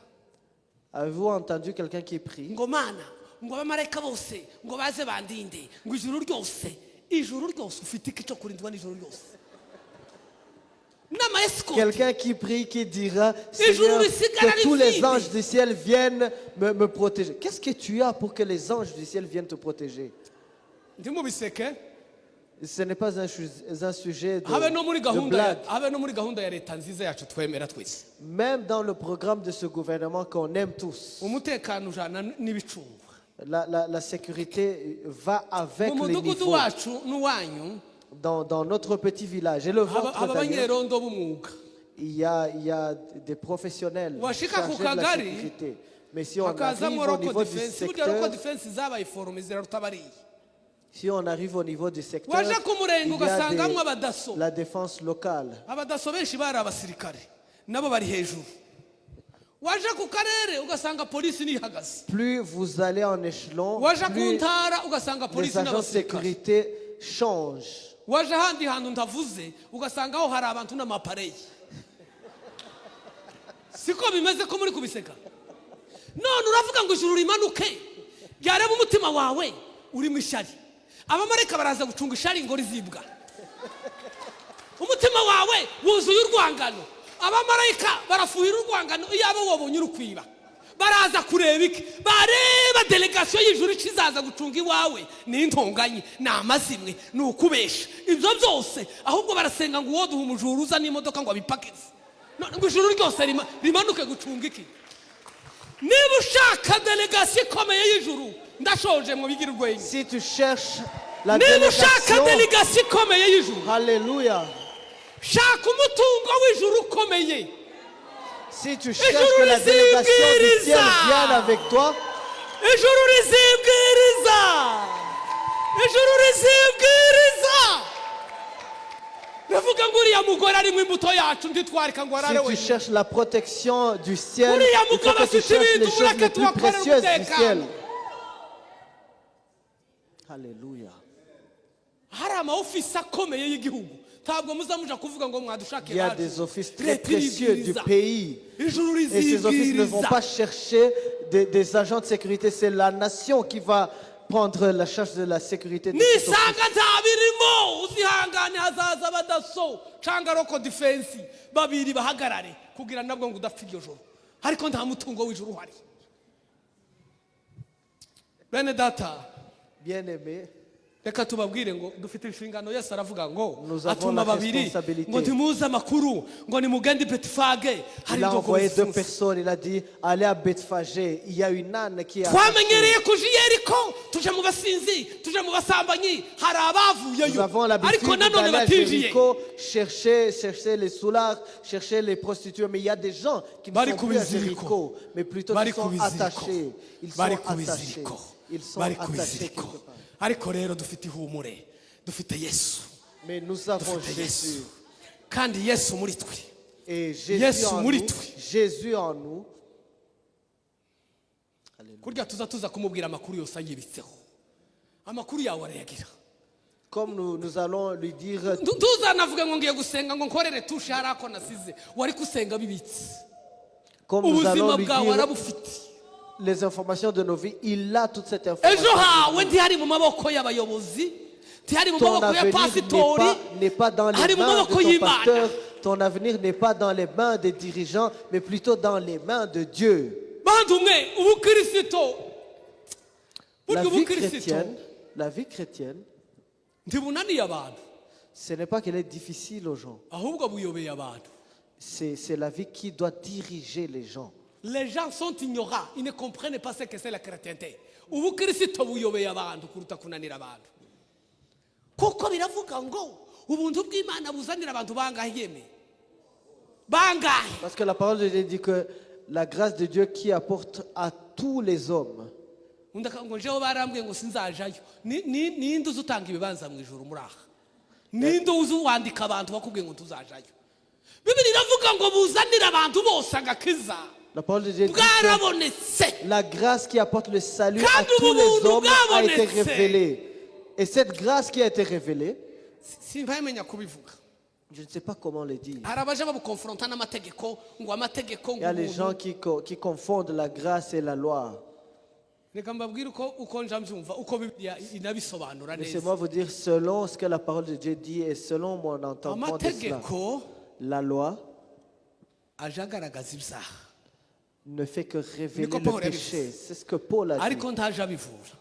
Avez-vous entendu quelqu'un qui prie? Ngo Mana ngo abamarayika bose ngo baze bandinde ngo ijuru ryose ijuru ryose ufite iki cyo kurindwa n'ijuru ryose n'ama escorte. Quelqu'un qui prie, qui dira, Et je Seigneur, vous le que tous les vide. Anges du ciel viennent me protéger. Qu'est-ce que tu as pour que les anges du ciel viennent te protéger? Ntimubiseke. Ce n'est pas un sujet Habe no muri de gahunda ya- blague. Habe no muri gahunda ya leta nziza yacu twemera twese. Même dans le programme de ce gouvernement qu'on aime tous, Umutekano ujana n'ibicungwa. La sécurité va avec Mu les mudugudu niveaux. Wacu n'uwanyu Dans notre petit village et le haba vôtre haba d'ailleurs, abanyerondo b'umwuga. il y a des professionnels Washika ku chargés de la kagari, sécurité. Mais si on arrive hakazamo au local niveau du defense. Burya local secteur, defense zabaye forume ziraruta bariya. Si on arrive au niveau du secteur, Waje ku murenge il y a ugasangamo abadaso. La défense locale. Abadaso benshi bari abasirikare nabo bari hejuru. Waje ku karere ugasanga polisi nihagaze. Plus vous allez en échelon, Waje ku plus ntara ugasanga les polisi agents de n'abasirikare. Sécurité changent. Waje ahandi hantu ntavuze ugasanga aho hari abantu n'amapareyi. Siko bimeze ko muri kubiseka? None uravuga ngo ijuru rimanuke ryareba umutima wawe urimo ishyari, abamarayika baraza gucunga ishyari ngo rizibwa. Umutima wawe wuzuye urwangano, abamarayika barafuhira urwangano iyaba wabonye urukwiba. Baraza kureba iki? Bareba délégation y'ijuru icyo izaza gucunga iwawe ni intonganye, ni amazimwe, ni ukubesha, ibyo byose. Ahubwo barasenga ngo uwo duha umujura uza n'imodoka ngo abipakize. None ngo ijuru ryose rimanuke gucunga iki? Niba ushaka délégation ikomeye y'ijuru, ndashoje mu bigira urwenya. Si tu cherches la Niba ushaka délégation, délégation ikomeye y'ijuru, Alléluia. Shaka umutungo w'ijuru ukomeye. Si tu cherches que la délégation du ciel vienne avec toi, Ijuru rizibwiriza, ijuru rizibwiriza rivuga ngo uriya mugore arimo imbuto yacu ntitwarika ngo arare si tu wenyine. Cherches la protection du ciel, Uriya il faut mugabo que tu afite cherches ibintu, les choses mureke les plus tubakorere précieuses du umutekano. Ciel. Alléluia. Hari ama ofisi akomeye y'igihugu ntabwo muza muja kuvuga ngo mwadushake. Il y a Bacu. Des offices très Leta précieux du iribwiriza. Pays. Ijuru Et ces offices ne vont rizibwiriza. Pas chercher des agents de sécurité, c'est la nation qui va prendre la charge de la sécurité de cet office. Nisanga nta birimo uzihangane hazaza abadaso cyangwa local defense babiri bahagarare kugira nabwo ngo udapfa iryo joro, ariko nta mutungo w'ijuru uhari, bene data. Bien-aimés, Reka tubabwire ngo dufite inshingano. Yesu aravuga ngo Nous avons atuma la babiri responsabilité. Ngo ntimuze amakuru ngo nimugende i Betifage hari Il a indogobe envoyé deux zifunze. Personnes. Il a dit, allez à Bethphagé. Il y a une âne qui est attachée. Twamenyereye kuja i Yeriko tuje mu basinzi tuje mu basambanyi hari abavuyeyo Nous avons l'habitude ariko nanone d'aller à batinjiye. Jéricho, chercher les soulards, chercher les prostituées. Mais il y a des gens qui ne Bari sont plus à ku biziriko. Jéricho, mais plutôt Bari qui sont ku biziriko. Attachés. Ils sont Bari ku attachés. biziriko. Ils sont Bari ku attachés biziriko. Quelque part. Ariko rero dufite ihumure, dufite Yesu. Mais nous avons Dufite Yesu Jésus. Kandi Yesu muri twe. Et Jésus Yesu en muri nous. twe. Jésus en nous. Kurya tuza tuza kumubwira amakuru yose ayibitseho, amakuru yawe arayagira. Comme nous, nous allons lui dire Ntuzanavuge ngo ngiye gusenga ngo nkorere tushe hari ako nasize wari gusenga bibitse. Comme nous Ubuzima allons lui bwawe dire arabufite. Les informations de nos vies, il a toute cette Ejo information. Hawe ntihari mu maboko y'abayobozi, ntihari mu Ton maboko ya avenir n'est pasitori, pas dans les hari mu mains de maboko ton y'Imana. Pasteur, ton avenir n'est pas dans les mains des dirigeants, mais plutôt dans les mains de Dieu. Bantu mwe ubukirisito La burya vie ubukirisito chrétienne, la vie chrétienne, ntibunaniye abantu ce n'est pas qu'elle est difficile aux gens, ahubwo buyobeye abantu. c'est la vie qui doit diriger les gens. Les gens sont ignorants, ils ne comprennent pas ce que c'est la chrétienté. Ubukirisito buyobeye abantu kuruta kunanira abantu kuko biravuga ngo ubuntu bw'Imana buzanira abantu bangahe yeme bangahe? Parce que la parole de Dieu dit que la grâce de Dieu qui apporte à tous les hommes. Undi akavuga ngo jewe barambwiye ngo sinzajayo. Ninde uzi utanga ibibanza mu ijuru muri aha? Ninde uzi wandika abantu bakubwiye ngo tuzajayo? Bibiri iravuga ngo buzanire abantu bose agakiza. La parole de Dieu dit que Bwarabonetse. La grâce qui apporte le salut à Kandi tous les ubuntu hommes a été bwabonetse. Révélée. Et cette grâce qui a été révélée, Simpamenya kubivuga. Je ne sais pas comment le dire. Hari abaje babukonfronta n'amategeko ngo amategeko Il ngo y a les ubuntu. Gens qui confondent la grâce et la loi. Reka mbabwire uko uko nja mbyumva uko Bibiliya inabisobanura neza. Laissez-moi vous dire, selon ce que la parole de Dieu dit et selon mon entendement de cela, Amategeko la loi aje agaragaza ibyaha ne fait que révéler Niko le Paul péché. yabivuze. C'est ce que Paul a dit. Ariko ntaje abivura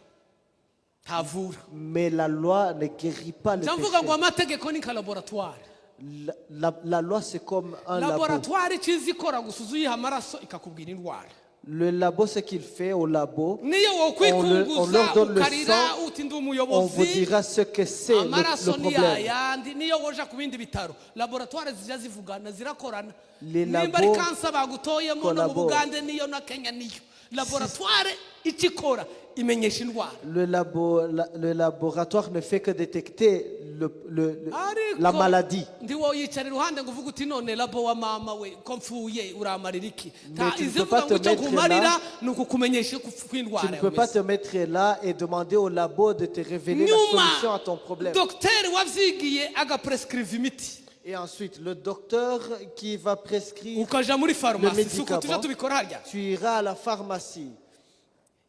ntavura. Mais la loi ne guérit pas le Njya péché. mvuga ngo amategeko ni nka laboratoire. La loi, c'est comme un labo. Laboratoire icyiza ikora gusa uza uyiha amaraso ikakubwira indwara. Le labo, ce qu'il fait au labo, Niyo on wokwikunguza leur donne le ukarira sang, uti ndi on vous umuyobozi, dira ce que c'est le amaraso ni problème. yayandi. Niyo woja ku bindi bitaro, laboratoire zijya zivugana, zirakorana. Les Nimba ari labos cancer bagutoyemo, no mu collaborent. Bugande niyo, na Kenya niyo. Laboratoire icyo ikora, imenyesha indwara. Le laboratoire ne fait que détecter Ariko la maladie. Ndi wowe yicara iruhande ngo uvuge uti: "None labo wa mama we, ko mfuye uramarira iki?" Mais tu ne peux Izivuga pas ngo te icyo mettre nkumarira là. Ni ukukumenyesha kw'indwara Tu ne peux pas yawe. te mettre là et demander au labo de te révéler la Nyuma solution à ton problème. Dogiteri wabyigiye agaprescriva imiti. Et ensuite, le docteur qui va prescrire Ukaja muri le farumasi, si uko tujya médicament, tubikora harya. Tu iras à la pharmacie.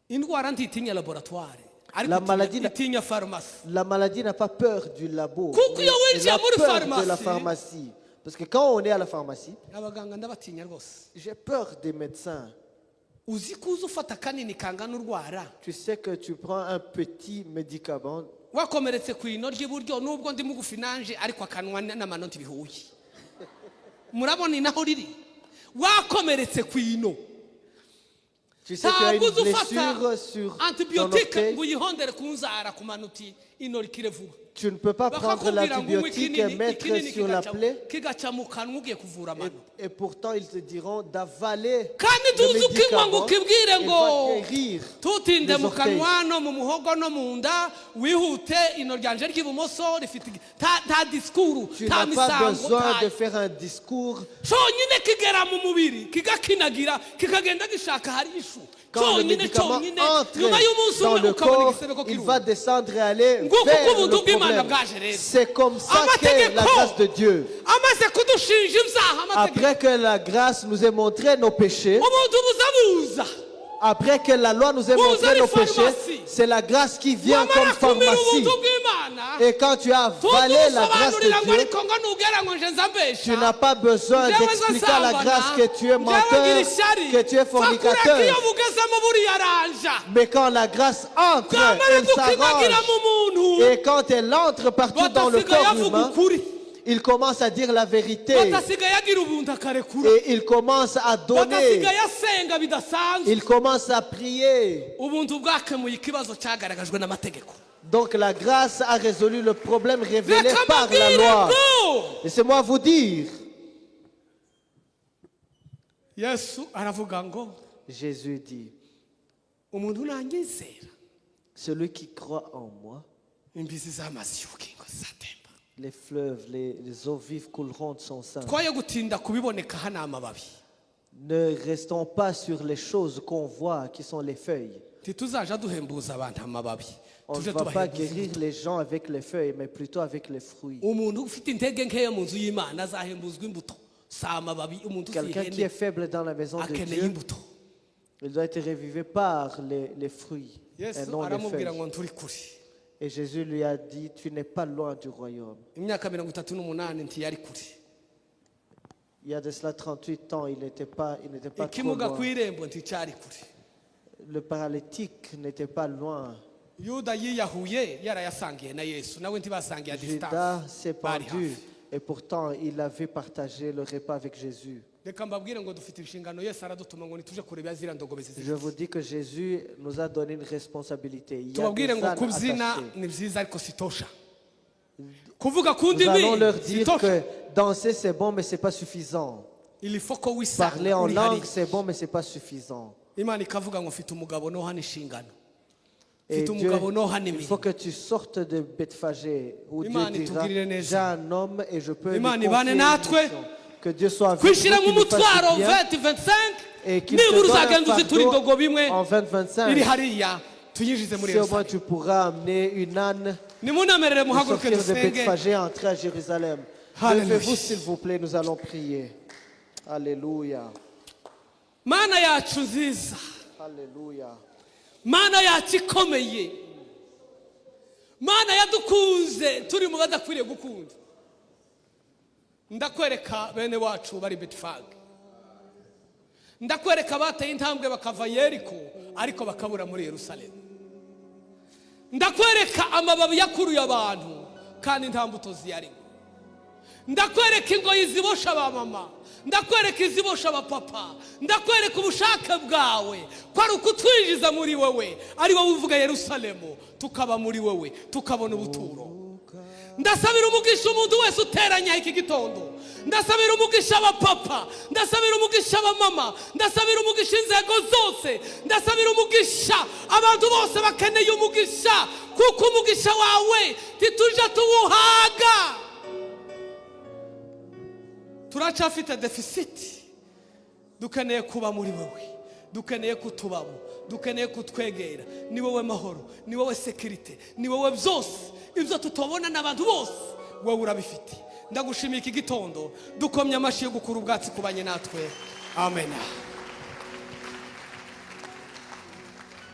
Indwara ntitinya laboratoire, ariko La maladie itinya farumasi. La maladie n'a pas peur du labo, Kuko mais iyo elle winjiye a muri peur de la pharmacie- pharmacie. Parce que quand on est à la pharmacie, Abaganga ndabatinya rwose. J'ai peur des médecins. Uzi ko uza ufata kanini kangana urwara. Tu sais que tu prends un petit médicament. Wakomeretse ku ino ry'iburyo, nubwo ndi mugufi nanje, ariko akanwa n'amano ntibihuye. Murabona inaho riri, wakomeretse ku ino. Tu sais que tu as Ntabwo une uza ufata blessure sur ton antibiotique orteil. Ngo uyihondere ku nzara ku manuti ino rikire vuba. Tu ne peux pas prendre Bakakubwira ngo unywe l'antibiotique et ikinini, mettre ikinini sur la plaie. Kigaca mu kanwa ugiye kuvura amano. Et pourtant, ils te diront d'avaler Kandi le tuzi ukinywa ngo médicament ukibwire et ngo va guérir tutinde les mu orteils. Kanwa no mu muhogo no mu nda, wihute, ino ryanje ry'ibumoso rifite nta disikuru, Tu nta n'as pas misango besoin nta de faire un discours. Cyonyine kigera mu mubiri kigakinagira, kikagenda gishaka hari ishu. Quand le Cyonyine, médicament cyonyine, entre nyuma y'umunsi dans umwe le ukabona corps, igisebe ko il kiruma. Va descendre et aller Nguko vers uko ubuntu le bw'Imana problème. Bwaje rero. C'est comme ça qu'est la Amategeko grâce de Dieu. Amaze kudushinja ibyaha, amategeko, Après que la grâce nous ait montré nos péchés, ubuntu buza buza après que la loi nous ait Vous montré allez nos péchés, pharmacie. C'est la grâce qui vient Wamara comme kumira pharmacie. Ubuntu bw'Imana, Et quand tu as avalé la grâce tugusobanurira de ngo Dieu, ariko ngo nugera ngo nje nzambesha, tu n'as pas besoin Njyewe d'expliquer à la nzasambana, grâce que tu es njyewe ngira menteur, ishyari. Que tu es Fakureka fornicateur. Iyo bugezemo buriyaranja. Mais quand la grâce entre, Bwamara elle gukinagira s'arrange. Mu muntu, Et quand elle entre partout dans le batasigaye corps avuga humain, ukuri, il commence à dire la vérité. Batasigaye agira ubuntu akarekura, Et il commence à donner. batasigaye asenga bidasanzwe. Il commence à prier. Ubuntu bwakemuye ikibazo cyagaragajwe n'amategeko. Donc la grâce a résolu le problème révélé Reka par la mbabwire loi. Ngo Laissez-moi vous dire, Yesu aravuga ngo Jésus dit, umuntu nanyizera, celui qui croit en moi, imbizi z'amazi y'ubugingo zizatemba. Les fleuves, les eaux vives couleront de son sein. Twoye gutinda kubiboneka hano amababi. Ne restons pas sur les choses qu'on voit, qui sont les feuilles. Ntituzaja duhembuza abantu amababi, On ne tuje va pas tubahembuza guérir imbuto. Les gens avec les feuilles, mais plutôt avec les fruits. Umuntu ufite intege nkeya mu nzu y'Imana azahembuzwa imbuto, si amababi. Umuntu Quelqu'un qui usihene est faible dans la maison de akeneye Dieu, imbuto. Il doit être révivé par les fruits et Yesu non les aramubwira feuilles. Ngo nturi kure. Et Jésus lui a dit, tu n'es pas loin du royaume. Imyaka 38 ntiyari kure. Il y a de cela 38 ans, il n'était pas trop Ikimuga loin. Ku irembo nticyari kure. Le paralytique n'était pas loin. Yuda yiyahuye yarayasangiye na Yesu, nawe ntibasangiye à Judas distance, s'est bari pendu hafi. Et pourtant il avait partagé le repas avec Jésus. Reka mbabwire ngo dufite inshingano. Yesu aradutuma ngo nituje kureba ziriya ndogobe Je zizirika. Vous dis que Jésus nous a donné une responsabilité. Il y a Tubabwire des ngo ânes kubyina attachés. Ni byiza ariko sitosha, kuvuga ku Nous ndimi allons leur dire sitosha. Que danser, c'est bon, mais c'est pas suffisant. Il faut ko wisanga Parler en uri langue, hariya. C'est bon, mais c'est pas suffisant. Imana ikavuga ngo mfite umugabo nohana inshingano, Et mfite Dieu, umugabo nohana il imirimo. Faut que tu sortes de Bethphagée où Dieu Imana dira, itugirire neza. j'ai un homme et je peux lui Imana confier ibane une natwe. mission. Que Dieu soit avec nous, Kwishyiramo qu'il nous fasse umutwaro du bien 2025, et qu'il te nibura donne un uzagenda uzitura fardeau indogobe imwe en 2025. Iri hariya tuyinjize muri Si au moins Yerusalemu. Tu pourras amener une âne Nimunemerere de muhaguruke sortir de dusenge. Bethphagée et entrer à Jérusalem. Alléluia. Levez-vous, s'il vous plaît, nous allons prier. Alléluia. Mana yacu nziza, Alléluia. Mana yacu ikomeye, Mana yadukunze turi mu badakwiriye gukunda, ndakwereka bene wacu bari Betifage, ndakwereka bateye intambwe bakava Yeriko ariko bakabura muri Yerusalemu, ndakwereka amababi yakuruye abantu kandi nta mbuto ziyarimo. Ndakwereka ingoyi zibosha abamama, ndakwereka izibosha abapapa, ndakwereka ubushake bwawe ko ari ukutwinjiza muri wowe, ari wowe uvuga Yerusalemu, tukaba muri wowe, tukabona ubuturo. Ndasabira umugisha umuntu wese uteranya iki gitondo. Ndasabira umugisha abapapa, ndasabira umugisha abamama, ndasabira umugisha inzego zose, ndasabira umugisha abantu bose bakeneye umugisha, kuko umugisha wawe ntitujya tuwuhaga. Turacyafite déficit. Dukeneye kuba muri wowe, dukeneye kutubamo, dukeneye kutwegera. Ni wowe mahoro, ni wowe sécurité, ni wowe byose. Ibyo tutabona n'abantu bose, wowe urabifite. Ndagushimiye iki gitondo. Dukomye amashyi yo gukura ubwatsi kubanye natwe. Amen.